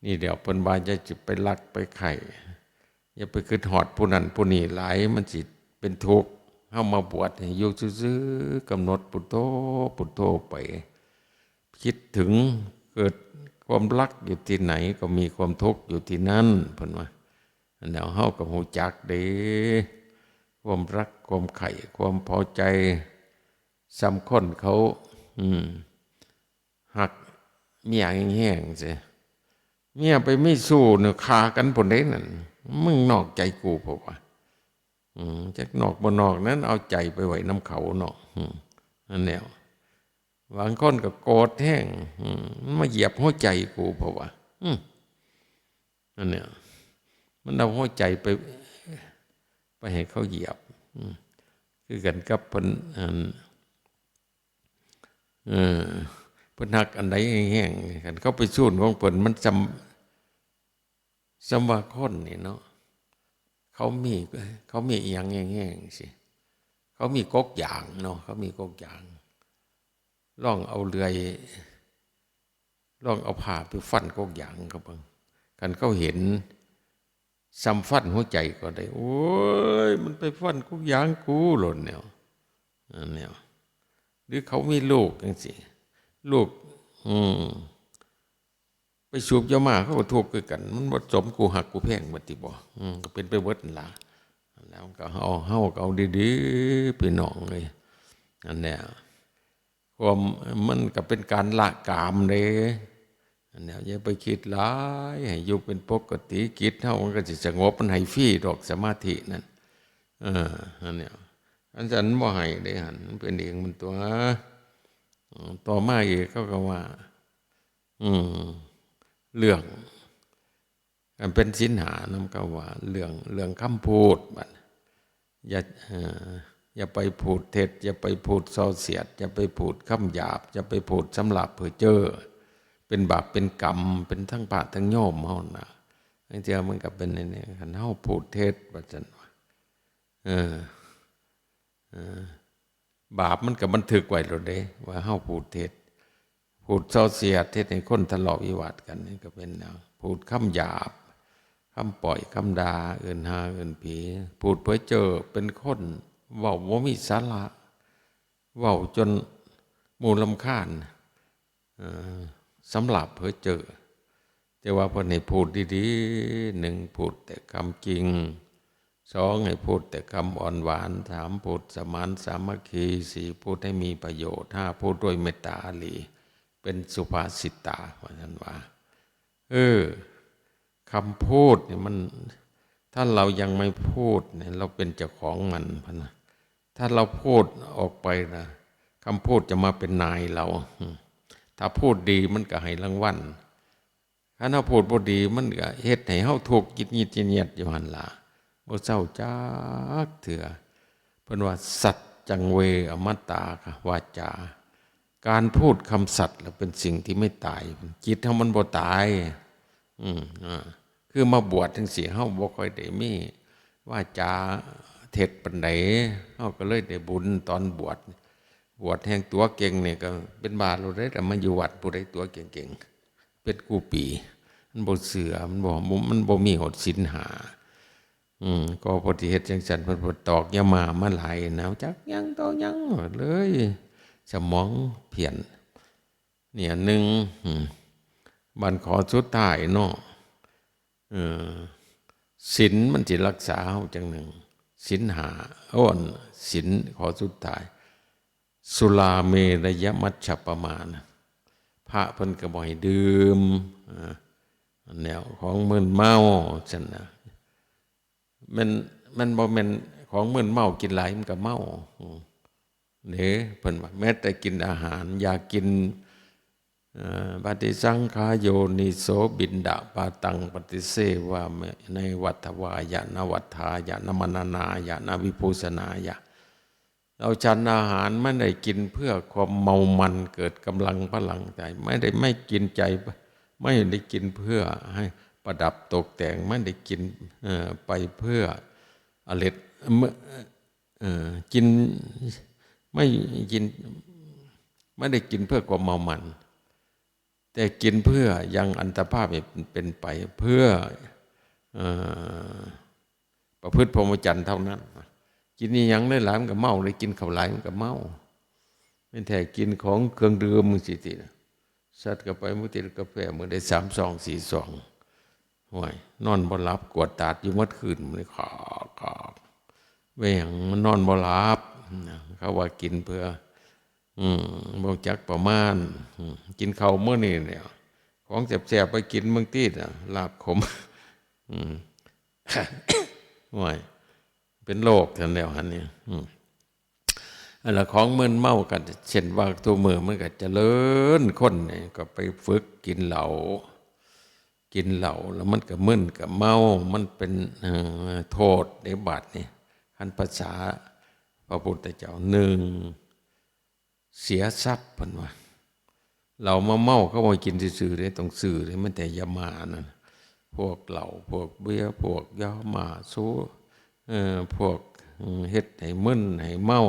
นี่แหล้วเพิ่นว่าอย่าสิไปรักไปใคร่ อย่าไปคิดฮอดผู้นั้นผู้นี้หลาย มันสิเป็นทุกข์ เฮามาบวชให้อยู่ซื่อๆ กำหนดพุทโธ พุทโธไป คิดถึง เกิดความรักอยู่ที่ไหนก็มีความทุกข์อยู่ที่นั่น เพิ่นว่า อันแล้วเฮาก็ฮู้จักเด้ ความรัก ความใคร่ ความพอใจ ส่ำคนเขา อืม ฮักเมียแฮงๆ ซิ เมียไปมีชู้เนี่ย ฆ่ากันพุ้นเด้นั่น มึงนอกใจกู เพราะว่า อืม จักนอกบ่นอกนั้น เอาใจไปไว้นำเขาเนาะ อืม นั่นแหละ บางคนก็โกรธแฮง อืม มันมาเหยียบหัวใจกู เพราะว่า อืม นั่นเนี่ย มันเอาหัวใจไป ไปให้เขาเหยียบ อืม คือกันกับเพิ่น อัน เออ เพิ่นฮักอันใดแฮงๆ คันเขาไปซูนของเพิ่น มันส่ำ ส่ำว่าคนนี่เนาะ เขามี เขามีอิหยังแฮงๆ ซิ เขามีกกยางเนาะ เขามีกกยาง ลองเอาเลื่อย ลองเอาผ้าไปฟันกกยางเขาเบิ่ง คันเขาเห็น ส่ำฟันหัวใจก็ได้ โอ้ย มันไปฟันกกยางกู โลดแนว อันแนว หรือเขามีลูกจั่งซี้ ลูก อืม ไปสูบยามาเขาก็ทุกข์คือกัน มันบ่สมกูฮักกูแพงบัดติบ่ อืม ก็เป็นไปเบิดนั่นล่ะ แล้วก็เอา เฮาก็เอาดีๆ พี่น้องเอ้ย อันเนี้ย ความ มันก็เป็นการละกามเด้ อันเนี้ย อย่าไปคิดหลาย ให้อยู่เป็นปกติ จิตเฮามันก็สิสงบ มันให้ฟรีดอกสมาธินั่น เออ อันเนี้ย อันนั้นบ่ให้เด้หั่น มันเป็นเองมันตั๊ว อืม ต่อมาอีกเขาก็ว่า อืม เรื่อง อันเป็นศีลห้านำ เขาว่า เรื่อง เรื่องคำพูดบัด อย่า เอ่อ อย่าไปพูดเท็จ อย่าไปพูดส่อเสียด อย่าไปพูดคำหยาบ อย่าไปพูดสำหรับเพ้อเจ้อ เป็นบาปเป็นกรรม เป็นทั้งพระทั้งโยมเฮานะบางเทื่อมันก็เป็นในนี้คันเฮาพูดเท็จว่าซั่นว่า เออ เออ บาปมันก็บันทึกไว้โลดเด้ ว่าเฮาพูดเท็จ พูดส่อเสียด เฮ็ดให้คนทะเลาะวิวาทกัน นี่ก็เป็นแนว พูดคำหยาบ คำป้อย คำด่า เอิ้นห่า เอิ้นผี พูดเพ้อเจ้อ เป็นคนเว้าบ่มีสาระ เว้าจนหมู่รำคาญ เอ่อ สำหรับเพ้อเจ้อ แต่ว่าเพิ่นให้พูดดีๆ หนึ่ง พูดแต่คำจริง สอง ให้พูดแต่คำอ่อนหวาน สาม พูดสมานสามัคคี สี่ พูดให้มีประโยชน์ ห้า พูดด้วยเมตตาอารี เป็นสุภาษิตา ว่าซั่นว่า เออ คำพูดเนี่ยมัน ถ้าเรายังไม่พูดเนี่ย เราเป็นเจ้าของมัน พะนะ ถ้าเราพูดออกไปนะ คำพูดจะมาเป็นนายเรา อืม ถ้าพูดดีมันก็ให้รางวัล คันเฮาพูดบ่ดีมันก็เฮ็ดให้เฮาทุกข์ยิดยิดเยียดๆ อยู่หั่นล่ะ บ่เซาจักเทื่อ เพิ่นว่า สัจจังเว อมตะ วาจา การพูดคำสัตย์แล้วเป็นสิ่งที่ไม่ตาย จิตเฮามันบ่ตาย อืม อ่า คือมาบวชจั่งซี้ เฮาบ่ค่อยได้มีวาจาเท็จปานใด เฮาก็เลยได้บุญตอนบวช บวชแฮ่งตั๋วเก่งนี่ก็เป็นบ้าโลดเด้ แต่มาอยู่วัดผู้ใดตั๋วเก่งๆ เป็นกู้ปี มันบ่เชื่อ มันบ่ มันบ่มีฮอดศีลห้า อืม ก็พอดีเฮ็ดจั่งซั่น เพิ่นบ่ตอกยาม่ามาหลายนะ จักหยังต่อหยังเลย สมองเพี้ยน เนี่ยหนึ่ง อืม บัดข้อสุดท้ายเนาะ เออ ศีลมันสิรักษาเฮาจั่งหนึ่ง ศีลห้า โอ้ ศีลข้อสุดท้าย สุราเมรยมัชฌปมานะ พระเพิ่นก็บ่ให้ดื่ม อ่า อันแนวของมึนเมาซั่นนะ มัน มันบ่แม่นของมึนเมา กินหลายมันก็เมา อืม เด้ เพิ่นว่า แม้แต่กินอาหาร อยากกิน เอ่อ ปฏิสังขายโยนิโสบิณฑปาตังปฏิเสวามิ นวัฏฏวายะ นวัฏฐายะ นมณนายะ นวิภูสนายะ เราฉันอาหารไม่ได้กินเพื่อความเมามันเกิดกำลังพลังใจ ไม่ได้ ไม่กินใจ ไม่ได้กินเพื่อให้ประดับตกแต่ง ไม่ได้กิน เอ่อ ไปเพื่ออเล็ด เมื่อ เอ่อ กิน ไม่กิน ไม่ได้กินเพื่อความเมามัน แต่กินเพื่อยังอัตภาพให้เป็นไป เพื่อ เอ่อ ประพฤติพรหมจรรย์เท่านั้น กินอีหยังหลายๆมันก็เมา ได้กินข้าวหลายมันก็เมา แม่นแท้กินของเครื่องดื่มจั่งซี้ติ ซัดเข้าไปมื้อติดกาแฟมื้อได้สามซองสี่ซอง โอ้ย นอนบ่หลับ กวดตาดอยู่หมดคืน มื้อนี้ คอก คอก เป็นหยังมันนอนบ่หลับนะ เขาว่ากินเพื่อ อืม บ่จักประมาณ อืม กินข้าวมื้อนี้เนี่ย ของแซ่บๆไปกินเมืองตีดน่ะ ลาบขม อืม โอ้ย เป็นโรคซั่นแล้วหั่นนี่ อืม อันละของมึนเมากัน เช่นว่าทุกมื้อมันก็เจริญ คนนี่ก็ไปฝึกกินเหล้า กินเหล้าแล้วมันก็มึนก็เมา มันเป็น เอ่อ โทษในบาดนี่ คันภาษาพระพุทธเจ้า หนึ่ง เสียทรัพย์ เพิ่นว่า เหล้ามาเมา เขาบ่กินซื่อๆเด้ ต้องซื้อเด้ มันแต่ยาม่านั่น พวกเหล้า พวกเบียร์ พวกยาม่า สู เอ่อ พวก อืม เฮ็ดให้มึนให้เมา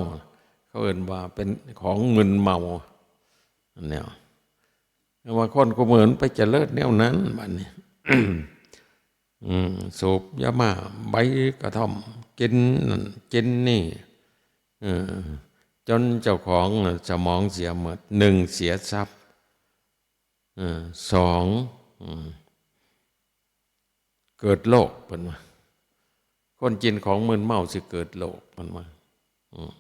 เขาเอิ้นว่าเป็นของมึนเมา อันเนี้ย แต่ว่าคนคุมื้อมันไปเจริญแนวนั้น บัดนี้ อืม สูบยาม่า ใบกระท่อม กินนั่น กินนี่ เออ จนเจ้าของสมองเสียหมด หนึ่ง เสียทรัพย์ เออ สอง อืม เกิดโรค เพิ่นว่า คนกินของมึนเมาสิเกิดโรค เพิ่นว่า อืม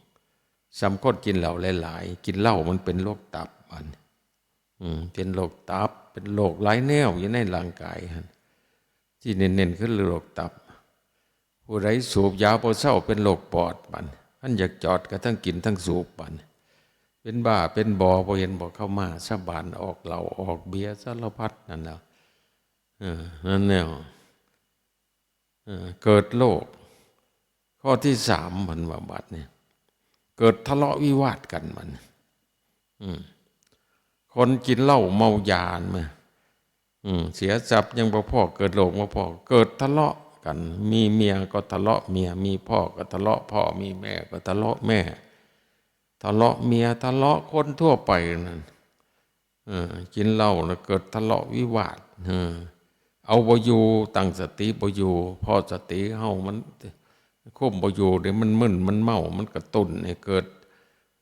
ส่ำคนกินเหล้าหลายๆ กินเหล้ามันเป็นโรคตับ บัดนี้ อืม เป็นโรคตับ เป็นโรคหลายแนวอยู่ในร่างกายหั่น ที่เน้นๆคือโรคตับ ผู้ใดสูบยาบ่เซาเป็นโรคปอด บัดนี้ คันอยากจอดก็ทั้งกินทั้งสูบ บัดนี้ เป็นบ้าเป็นบอ บ่เห็นบ่ เข้ามาสาบานออกเหล้าออกเบียร์สารพัดนั่นแหละ เออ นั่นแหละ เออ เกิดโรค ข้อที่สาม เพิ่นว่า บัดนี้ เกิดทะเลาะวิวาทกันมัน อืม คนกินเหล้าเมายามา อืม เสียทรัพย์ยังบ่พอ เกิดโรคบ่พอ เกิดทะเลาะกัน มีเมียก็ทะเลาะเมีย มีพ่อก็ทะเลาะพ่อ มีแม่ก็ทะเลาะแม่ ทะเลาะเมีย ทะเลาะคนทั่วไปนั่น เออ กินเหล้าแล้วเกิดทะเลาะวิวาท เออ เอาบ่อยู่ ตั้งสติบ่อยู่ พอสติเฮามันคุมบ่อยู่ เดี๋ยวมันมึน มันเมา มันกระตุ้นให้เกิด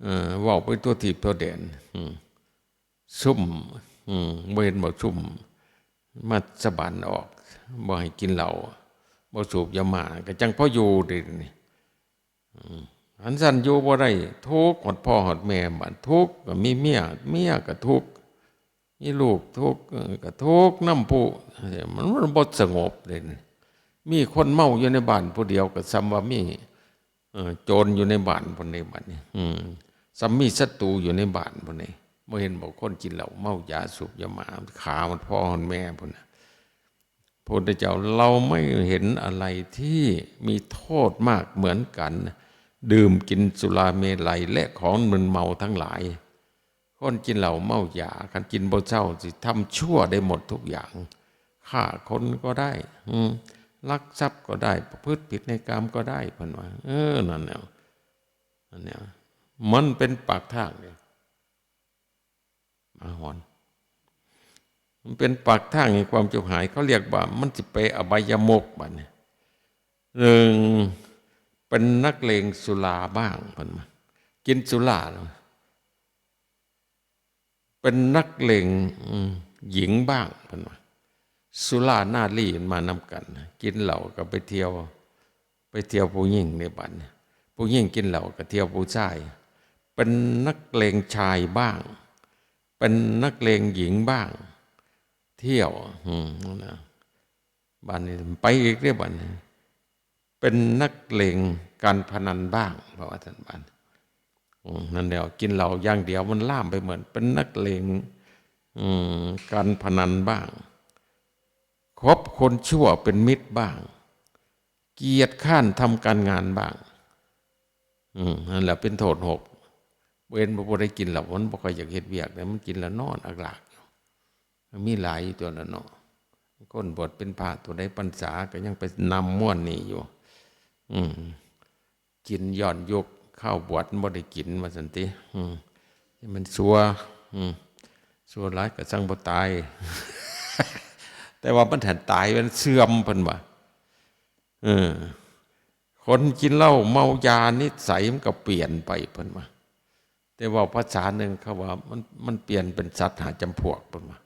เออ เว้าไปทั่วทีปทั่วแดน อืม ซุ่ม อืม บ่เห็นบ่ซุ่ม มาสะบันออก บ่ให้กินเหล้า บ่สูบยามา ก็จั่งพออยู่เด้นี่ อืม อันซั่นอยู่บ่ได้ ทุกข์ฮอดพ่อฮอดแม่ บัดทุกข์ก็มีเมีย เมียก็ทุกข์ มีลูกทุกข์ เออ ก็ทุกข์นำผู้ มัน มันบ่สงบเด้นี่ มีคนเมาอยู่ในบ้านผู้เดียวก็ส่ำว่ามี เออ โจรอยู่ในบ้านพุ้นนี่บัดนี้ อืม ส่ำมีศัตรูอยู่ในบ้านพุ้นนี่ บ่เห็นบ่ คนกินเหล้าเมายาสูบยามา ฆ่าฮอดพ่อฮอดแม่พุ้นน่ะ พระพุทธเจ้า เราไม่เห็นอะไรที่มีโทษมากเหมือนกัน ดื่มกินสุราเมรัยและของมึนเมาทั้งหลาย คนกินเหล้าเมายา คันกินบ่เซาสิทำชั่วได้หมดทุกอย่าง ฆ่าคนก็ได้ อืม ลักทรัพย์ก็ได้ ประพฤติผิดในกามก็ได้ เพิ่นว่า เออ นั่นแหละ อันเนี้ย มันเป็นปากทางเลย หมาหอน มันเป็นปากทางแห่งความชิบหาย เขาเรียกว่ามันสิไปอบายมุขบัดนี้ หนึ่ง เป็นนักเลงสุราบ้าง เพิ่นว่า กินสุราแล้ว เป็นนักเลง อืม หญิงบ้าง เพิ่นว่า สุรานารีมันมานำกัน กินเหล้าก็ไปเที่ยว ไปเที่ยวผู้หญิงในบัดนี้ ผู้หญิงกินเหล้าก็เที่ยวผู้ชาย เป็นนักเลงชายบ้าง เป็นนักเลงหญิงบ้าง เที่ยว อืม นั่นน่ะ บัดนี้ไปอีกเด้อบัดนี้ เป็นนักเลงการพนันบ้าง เพราะว่าท่านบัด อืม นั่นแหละ กินเหล้าอย่างเดียวมันลามไปหมด เป็นนักเลง อืม การพนันบ้าง คบคนชั่วเป็นมิตรบ้าง เกียจคร้านทำการงานบ้าง อืม นั่นแหละเป็นโทษหก เว้นบ่ได้กินเหล้า มันบ่ค่อยอยากเฮ็ดเวียก แต่มันกินแล้วนอนอักลากอยู่ มันมีหลายอยู่ตัวละเนาะ คนบวชเป็นพระตัวใดพรรษาก็ยังไปนำม่วนนี่อยู่ อืม กินย้อนยุค คราวบวชมันบ่ได้กิน ว่าซั่นติ อืม มันซัว อืม ซัวหลายก็ซังบ่ตาย แต่ว่ามันหั้นตาย มันเสื่อม เพิ่นว่า เออ คนกินเหล้าเมายานิสัยมันก็เปลี่ยนไป เพิ่นว่า แต่ว่าภาษาหนึ่งเขาว่ามัน มันเปลี่ยนเป็นสัตว์ห้าจำพวก เพิ่นว่า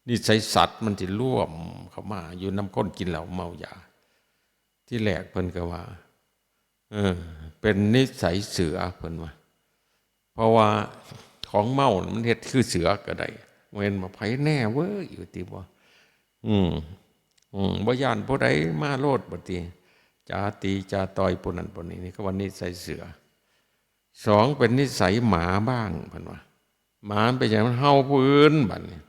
นิสัยสัตว์มันสิร่วมเข้ามาอยู่นำคนกินเหล้าเมายา ที่แรกเพิ่นก็ว่า เออ เป็นนิสัยเสือ เพิ่นว่า เพราะว่าของเมาน่ะมันเฮ็ดคือเสือก็ได้ เว้นมาไผแน่เว้ย อยู่ติบ่ อืม อืม บ่ย้านผู้ใดมาโลด บัดนี้ จ๋าตีจ๋าต่อยผู้นั้นผู้นี้ นี่เขาว่านิสัยเสือ สอง เป็นนิสัยหมาบ้าง เพิ่นว่า หมามันเป็นหยัง มันเห่าผู้อื่น บัดนี้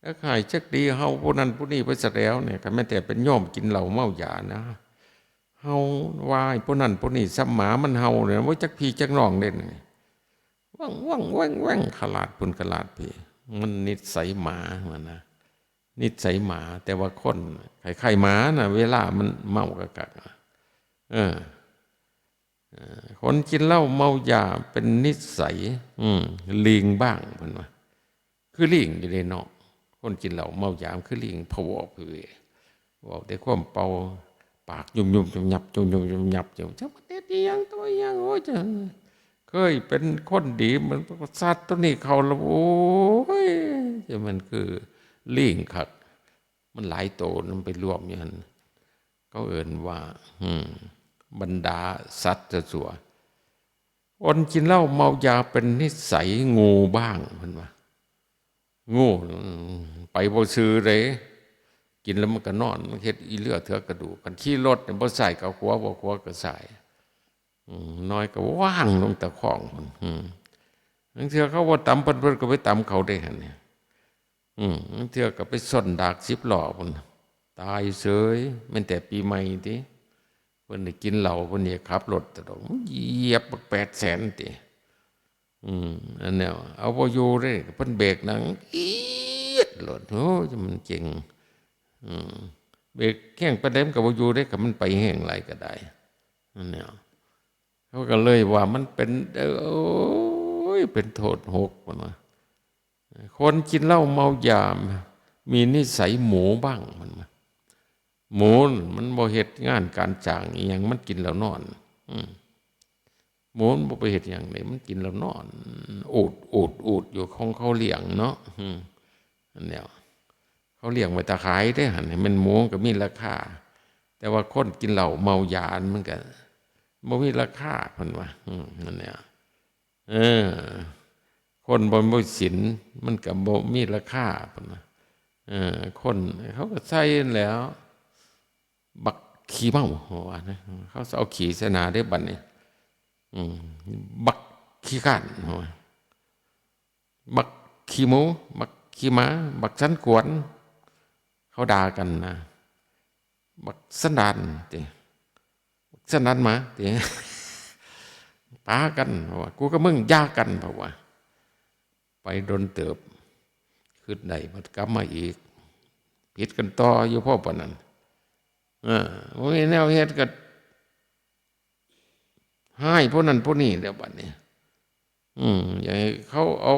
แล้วใครจักดีเห่าผู้นั้นผู้นี้ไปซะแล้วเนี่ย คันแม่นแต่เป็นโยมกินเหล้าเมายานะ เห่าว่าให้ผู้นั้นผู้นี้ ส่ำหมามันเห่าเนี่ย บ่จักพี่จักน้องเด้นี่ ว่างว่างแว่งแว่ง ขลาดพุ้นขลาดพี้ มันนิสัยหมา มันนะ นิสัยหมา แต่ว่าคนคล้ายๆหมานะ เวลามันเมาก็กัด เออ เออ คนกินเหล้าเมายาเป็นนิสัย อืม ลิงบ้าง เพิ่นว่า คือลิงอยู่เด้เนาะ คนกินเหล้าเมายามันคือลิง พะวอพะเว เว้าแต่ความเป่าปาก ยุ่มๆ ยุ่มยับ ยุ่มๆ ยุ่มยับอยู่ จักมันเฮ็ดอีหยัง ตัวอีหยัง โอ้ย จะเคยเป็นคนดี มันสัตว์ตัวนี้เข้าแล้ว โอ้ย จะมันคือลิงคัก มันหลายโต มันไปรวมอยู่หั่น เขาเอิ้นว่า อืม บรรดาสัตว์สัวๆ คนกินเหล้าเมายาเป็นนิสัยงูบ้าง เพิ่นว่า งู อืม ไปบ่ซื่อเด้ กินแล้วมันก็นอน มันเฮ็ดอีเลือเถือกกระดูก คันขี่รถเนี่ยบ่ซ้ายก็ขวา บ่ขวาก็ซ้าย อืม น้อยก็ว่างลงตะข้อง อืม ลางเทื่อเขาบ่ตำเพิ่น เพิ่นก็ไปตำเขาเด้หั่นเนี่ย อืม ลางเทื่อก็ไปส้นดากสิบล้อพุ้น ตายเสย แม่นแต่ปีใหม่ติ พิ่นได้กินเหล้า เพิ่นอยากขับรถตลอด เหยียบบักแปดแสนติ อืม อันเนี้ย เอาบ่อยู่เด้ เพิ่นเบรกหนัง เอี๊ยดโลด โอ้ย มันเจ๋ง อืม เบรกแฮงปานใดมันก็บ่อยู่เด้ คันมันไปแฮงหลายก็ได้ อันเนี้ย เขาก็เลยว่ามันเป็น เอ้ย เป็นโทษหก มันว่า คนกินเหล้าเมายา มีนิสัยหมูบ้าง มันว่า หมูมันบ่เฮ็ดงานการจ้างอีหยัง มันกินแล้วนอน อืม หมูมันบ่ไปเฮ็ดหยังเลย มันกินแล้วนอน อูด อูด อูดอยู่ของเขาเลี้ยงเนาะ อืม อันเนี้ย เขาเลี้ยงไว้ตาขายเด้หั่น แม่นหมูก็มีราคา แต่ว่าคนกินเหล้าเมายามันก็บ่มีราคา เพิ่นว่า อืม นั่นแหละ เออ คนบ่มีศีลมันก็บ่มีราคา เพิ่นว่า เออ คนเขาก็ใส่นั่นแหล้ว บักขี้เมา เขาว่านะ เขาสิเอาขี้ใส่หน้าเด้บัดนี้ อืม บักขี้ข้าน เขาว่า บักขี้หมู บักขี้หมา บักสันขวน เขาด่ากันนะ บักสันดานติ บักสันดานหมาติ ปากัน เขาว่า กูกับมึงอย่ากัน เขาว่า ไปโดนเติบ คิดได้ มันกลับมาอีก ผิดกันต่ออยู่พอปานนั้น เออ บ่มีแนวเฮ็ดก็ ฮ้ายผู้นั้นผู้นี้แล้วบัดนี้ อืม อยากให้เขาเอา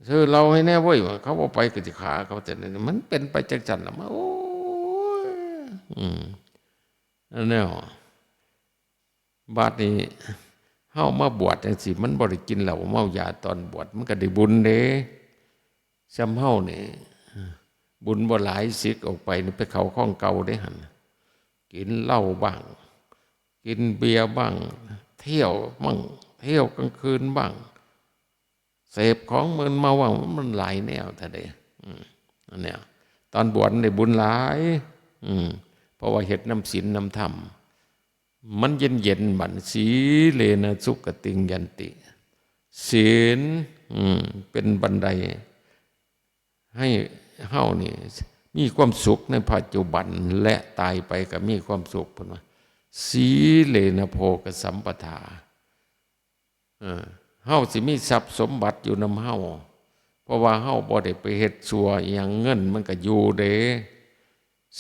ซื้อเหล้าให้แน่เว้ย ว่าเขาบ่ไปก็สิฆ่าเขา แต่นี่มันเป็นไปจังซั่นล่ะ มา โอ้ย อืม อันแนว บาดนี้ เฮามาบวชจังซี่ มันบ่ได้กินเหล้าเมายาตอนบวช มันก็ได้บุญเด้ ส่ำเฮานี่ บุญบ่หลาย สึกออกไปนี่ไปเข้าของเก่าเด้หั่น กินเหล้าบ้าง กินเบียร์บ้าง เที่ยวบ้าง เที่ยวกลางคืนบ้าง เสพของมึนเมาบ้าง มันหลายแนวแท้เด้ อืม อันเนี้ย ตอนบวชนี่บุญหลาย อืม เพราะว่าเฮ็ดนำศีลนำธรรม มันเย็นๆ บัด สีเลนะสุขติงยันติ ศีล อืม เป็นบันได ให้เฮานี่มีความสุขในปัจจุบัน และตายไปก็มีความสุข เพิ่นว่า สีเลนะโภคสัมปทา เออ เฮาสิมีทรัพย์สมบัติอยู่นำเฮา เพราะว่าเฮาบ่ได้ไปเฮ็ดชั่วอิหยัง เงินมันก็อยู่เด้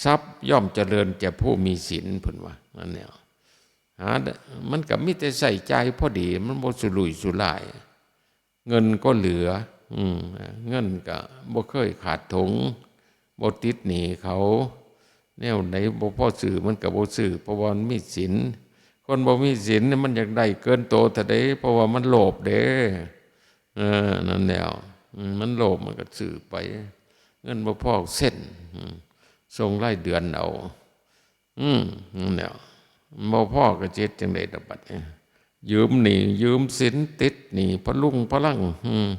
ทรัพย์ย่อมเจริญแก่ผู้มีศีล เพิ่นว่า นั่นแหละ หาได้ มันก็มีแต่ใช้จ่ายพอดี มันบ่สุรุ่ยสุร่าย เงินก็เหลือ อืม เงินก็บ่เคยขาดถุง บ่ติดหนี้เขา แนวใดบ่พอซื้อมันก็บ่ซื้อ เพราะว่ามันมีศีล คนบ่มีศีลนี่มันอยากได้เกินโตเท่าใด เพราะว่ามันโลภเด้ เออ นั่นแหล้ว อืม มันโลภมันก็ซื้อไป เงินบ่พอเซ็น อืม ส่งรายเดือนเอา อืม นั่นแหละ บ่พอก็สิเฮ็ดจั่งใด๋ล่ะบัดนี้ ยืมหนี้ ยืมสิน ติดหนี้ พะลุงพะลัง อืม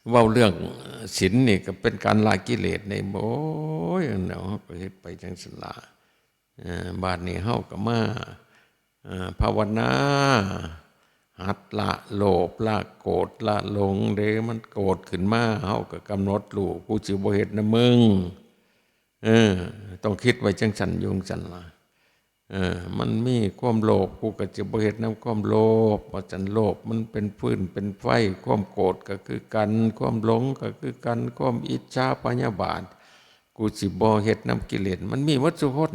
เว้าเรื่องศีลนี่ก็เป็นการละกิเลสนี่ โอ้ย เนาะ ก็เฮ็ดไปจั่งซั้นล่ะ เอ่อ บาดนี้เฮาก็มา เอ่อ ภาวนา หัดละโลภ ละโกรธ ละหลงเด้ มันโกรธขึ้นมา เฮาก็กำหนดรู้ กูสิบ่เฮ็ดนำมึง เออ ต้องคิดไว้จั่งซั้น อยู่จั่งซั้นล่ะ เออ มันมีความโลภ กูก็สิบ่เฮ็ดนำความโลภ ว่าซั้น โลภมันเป็นฟืนเป็นไฟ ความโกรธก็คือกัน ความหลงก็คือกัน ความอิจฉาพยาบาท กูสิบ่เฮ็ดนำกิเลส มันมีหมดซุคน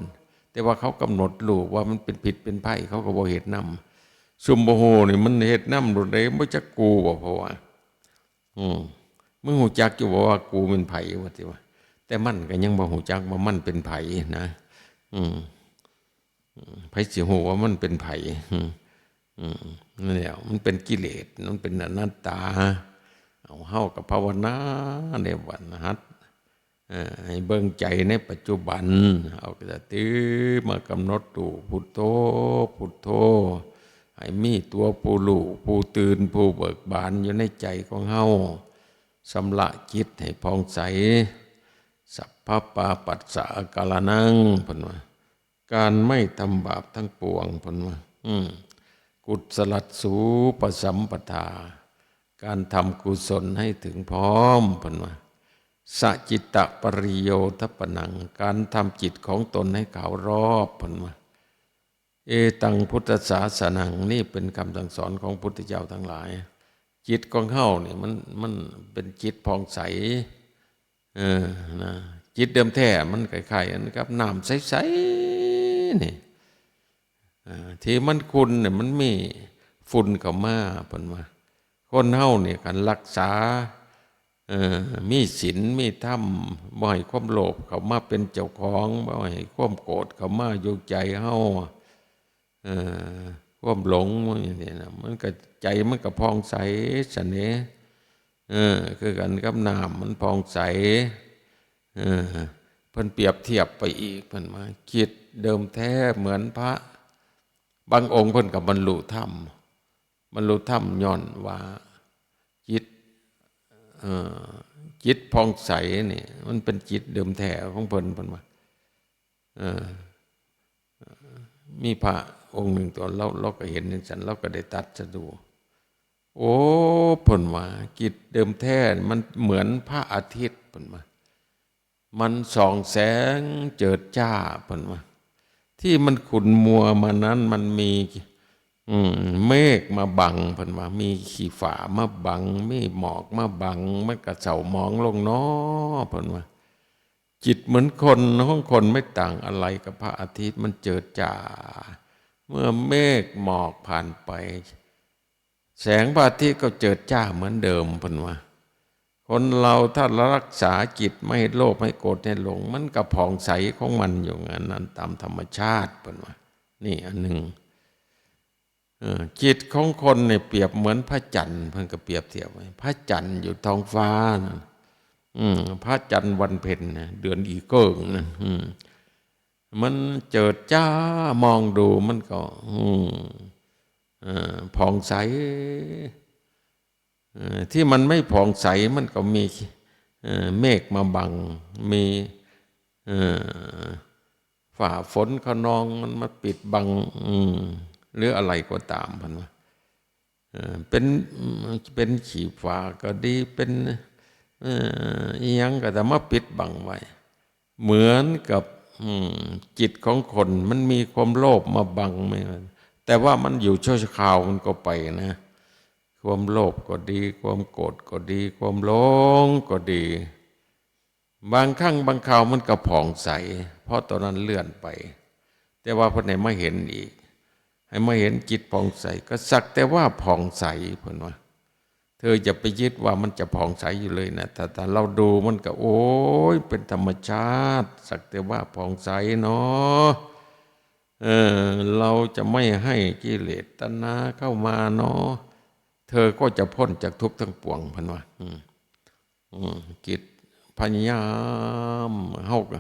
แต่ว่าเขากำหนดรู้ว่ามันเป็นพิษเป็นภัย เขาก็บ่เฮ็ดนำ ซุมบ่ฮู้นี่มันเฮ็ดนำโลดเด้ บ่จักกูบ่ เพราะว่า อืม มึงฮู้จักอยู่บ่ว่ากูเป็นไผ ว่าติว่า แต่มันก็ยังบ่ฮู้จักว่ามันเป็นไผนะ อืม อืม ไผสิฮู้ว่ามันเป็นไผ อืม อืม นั่นแหละ มันเป็นกิเลส มันเป็นอนัตตา เอา เฮาก็ภาวนาในวันหัด เอ่อ ให้เบิ่งใจในปัจจุบัน เอาสติมากำหนดรู้ พุทโธ พุทโธ ให้มีตัวผู้รู้ ผู้ตื่น ผู้เบิกบานอยู่ในใจของเฮา ชำระจิตให้ผ่องใส สัพพปาปัสสะอาการะนัง เพิ่นว่า การไม่ทำบาปทั้งปวง เพิ่นว่า อืม กุศลัสสูปสัมปทา การทำกุศลให้ถึงพร้อม เพิ่นว่า สะจิตตะปริโยทปนัง การทำจิตของตนให้ขาวรอบ เพิ่นว่า เอตังพุทธสาสนัง นี่เป็นคำสั่งสอนของพุทธเจ้าทั้งหลาย จิตของเฮานี่มัน มันเป็นจิตผ่องใส เออ นะ จิตเดิมแท้มันคล้ายๆกันกับน้ำใสๆ นี่ อ่า ที่มันขุ่นเนี่ยมันมีฝุ่นเข้ามา เพิ่นว่า คนเฮาเนี่ยคันรักษา เอ่อ มีศีล มีธรรม บ่ให้ความโลภเข้ามาเป็นเจ้าของ บ่ให้ความโกรธเข้ามาอยู่ใจเฮา เอ่อ ความหลงมันอย่างนี้นะ มันก็ ใจมันก็ผ่องใส เสน่ห์ เออ คือกันกับน้ำมันผ่องใส เออ เพิ่นเปรียบเทียบไปอีก เพิ่นว่า จิตเดิมแท้เหมือนพระ บางองค์เพิ่นก็บรรลุธรรม บรรลุธรรมย้อนว่าจิต เอ่อ จิตผ่องใสนี่ มันเป็นจิตเดิมแท้ของเพิ่น เพิ่นว่า เออ มีพระองค์หนึ่งตัวเรา เราก็เห็นจังซั่น เราก็ได้ตรัสรู้ โอ้ เพิ่นว่า จิตเดิมแท้มันเหมือนพระอาทิตย์ เพิ่นว่า มันส่องแสงเจิดจ้า เพิ่นว่า ที่มันขุ่นมัวมานั้นมันมี อืม เมฆมาบัง เพิ่นว่า มีขี้ฟ้ามาบัง มีหมอกมาบัง มันก็เศร้าหมองลงน้อ เพิ่นว่า จิตเหมือนคน ของคนไม่ต่างอะไรกับพระอาทิตย์ มันเจิดจ้า เมื่อเมฆหมอกผ่านไป แสงพระอาทิตย์ก็เจิดจ้าเหมือนเดิม เพิ่นว่า คนเราถ้ารักษาจิตไม่ให้โลภ ให้โกรธ ให้หลง มันก็ผ่องใสของมันอยู่งั้น นั้นตามธรรมชาติ เพิ่นว่า นี่อันหนึ่ง เออ จิตของคนเนี่ยเปรียบเหมือนพระจันทร์ เพิ่นก็เปรียบเทียบไว้ พระจันทร์อยู่ท้องฟ้านะ อืม พระจันทร์วันเพ็ญนะ เดือนอีเกิ่งนะ อืม มันเจิดจ้า มองดูมันก็ อืม เอ่อ ผ่องใส เอ่อ ที่มันไม่ผ่องใสมันก็มี เอ่อ เมฆมาบัง มี เอ่อ ฟ้าฝนคะนองมันมาปิดบัง อืม หรืออะไรก็ตาม เพิ่นว่า เอ่อ เป็น เป็นขี้ฟ้าก็ดี เป็น เอ่อ อิหยังก็ตามมาปิดบังไว้ เหมือนกับ อืม จิตของคนมันมีความโลภมาบังไว้ แต่ว่ามันอยู่ชั่วคราวมันก็ไปนะ ความโลภก็ดี ความโกรธก็ดี ความหลงก็ดี บางครั้งบางคราวมันก็ผ่องใส เพราะตอนนั้นเลื่อนไป แต่ว่าเพิ่นให้มาเห็นอีก ให้มาเห็นจิตผ่องใส ก็สักแต่ว่าผ่องใส เพิ่นว่า เธออย่าไปยึดว่ามันจะผ่องใสอยู่เลยนะ ถ้า ถ้าเราดูมันก็ โอ้ย เป็นธรรมชาติ สักแต่ว่าผ่องใสเนาะ เออ เราจะไม่ให้กิเลสตัณหาเข้ามาเนาะ เธอก็จะพ้นจากทุกข์ทั้งปวง เพิ่นว่า อืม อืม จิตพยายาม เฮาก็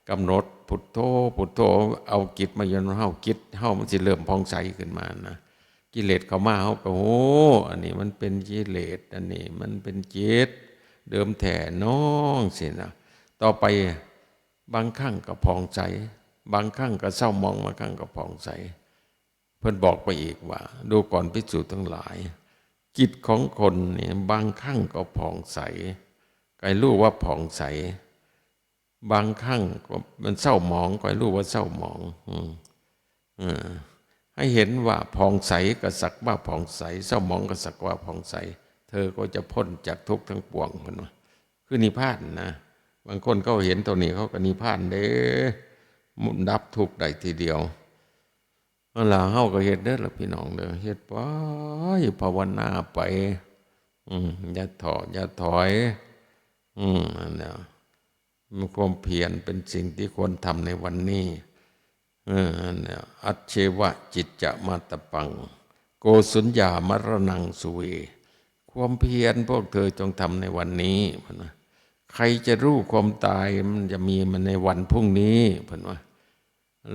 กำหนดพุทโธ พุทโธ เอาจิตมาอยู่นำเฮา จิตเฮามันสิเริ่มผ่องใสขึ้นมานะ กิเลสเข้ามา เฮาก็ โอ้ อันนี้มันเป็นกิเลส อันนี้มันเป็นจิตเดิมแท้น้องสินะ ต่อไปบางครั้งก็ผ่องใส บางครั้งก็เศร้าหมอง บางครั้งก็ผ่องใส เพิ่นบอกไปอีกว่า ดูก่อนภิกษุทั้งหลาย จิตของคนเนี่ยบางครั้งก็ผ่องใส ก็ให้รู้ว่าผ่องใส บางครั้งก็มันเศร้าหมอง ก็ให้รู้ว่าเศร้าหมอง อืม เออ ให้เห็นว่าผ่องใสก็สักว่าผ่องใส เศร้าหมองก็สักว่าผ่องใส เธอก็จะพ้นจากทุกข์ทั้งปวง เพิ่นว่า คือนิพพานนะ บางคนเขาเห็นเท่านี้เขาก็นิพพานเด้ ดับทุกข์ได้ทีเดียว นั่นล่ะ เฮาก็เฮ็ดเด้อล่ะพี่น้องเด้อ เฮ็ดไป ภาวนาไป อืม อย่าท้อ อย่าถอย อืม นั่นแหละ มีความเพียรเป็นสิ่งที่ควรทำในวันนี้ เออ นั่นแหละ อัจเชวะจิจจะมาตะปัง โกสุญญามรณังสุเว ความเพียรพวกเธอจงทำในวันนี้ เพิ่นว่า ใครจะรู้ความตายมันจะมีมาในวันพรุ่งนี้ เพิ่นว่า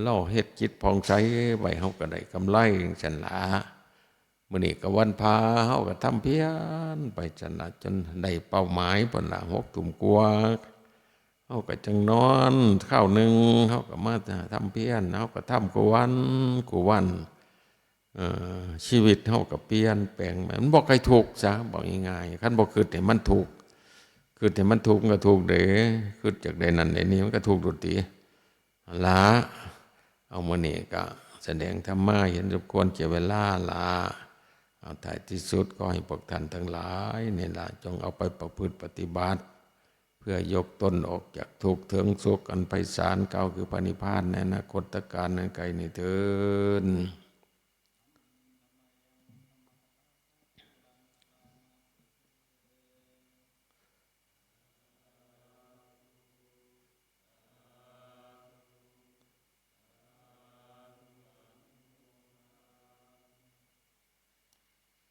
เราเฮ็ดจิตผ่องใสไว้ เฮาก็ได้กำไรจั่งซั้นล่ะ มื้อนี้ก็วันพระ เฮาก็ทำเพียรไปจั่งซั้นล่ะ จนได้เป้าหมายพุ้นล่ะ หกทุ่มกว่า เฮาก็จั่งนอน คราวหนึ่งเฮาก็มาทำเพียร เฮาก็ทำคู่วัน คู่วัน เอ่อ ชีวิตเฮาก็เปลี่ยนแปลงไป มันบ่ค่อยทุกข์ซะ บอกง่ายๆ คันบ่คิดให้มันทุกข์ ค คือแต่มันทุกข์มันก็ทุกข์เด้ คืออยากได้นั่นได้นี่มันก็ทุกข์โดดติ ละ เอามื้อนี้ก็แสดงธรรมะเห็นสมควรแก่เวลาละ เอาท้ายที่สุดก็ให้พวกท่านทั้งหลายนี่ละ จงเอาไปประพฤติปฏิบัติ เพื่อยกตนออกจากทุกข์ถึงสุขอันไพศาลกล่าวคือพระนิพพานในอนาคตกาลนั้นไกลนี้เทอญ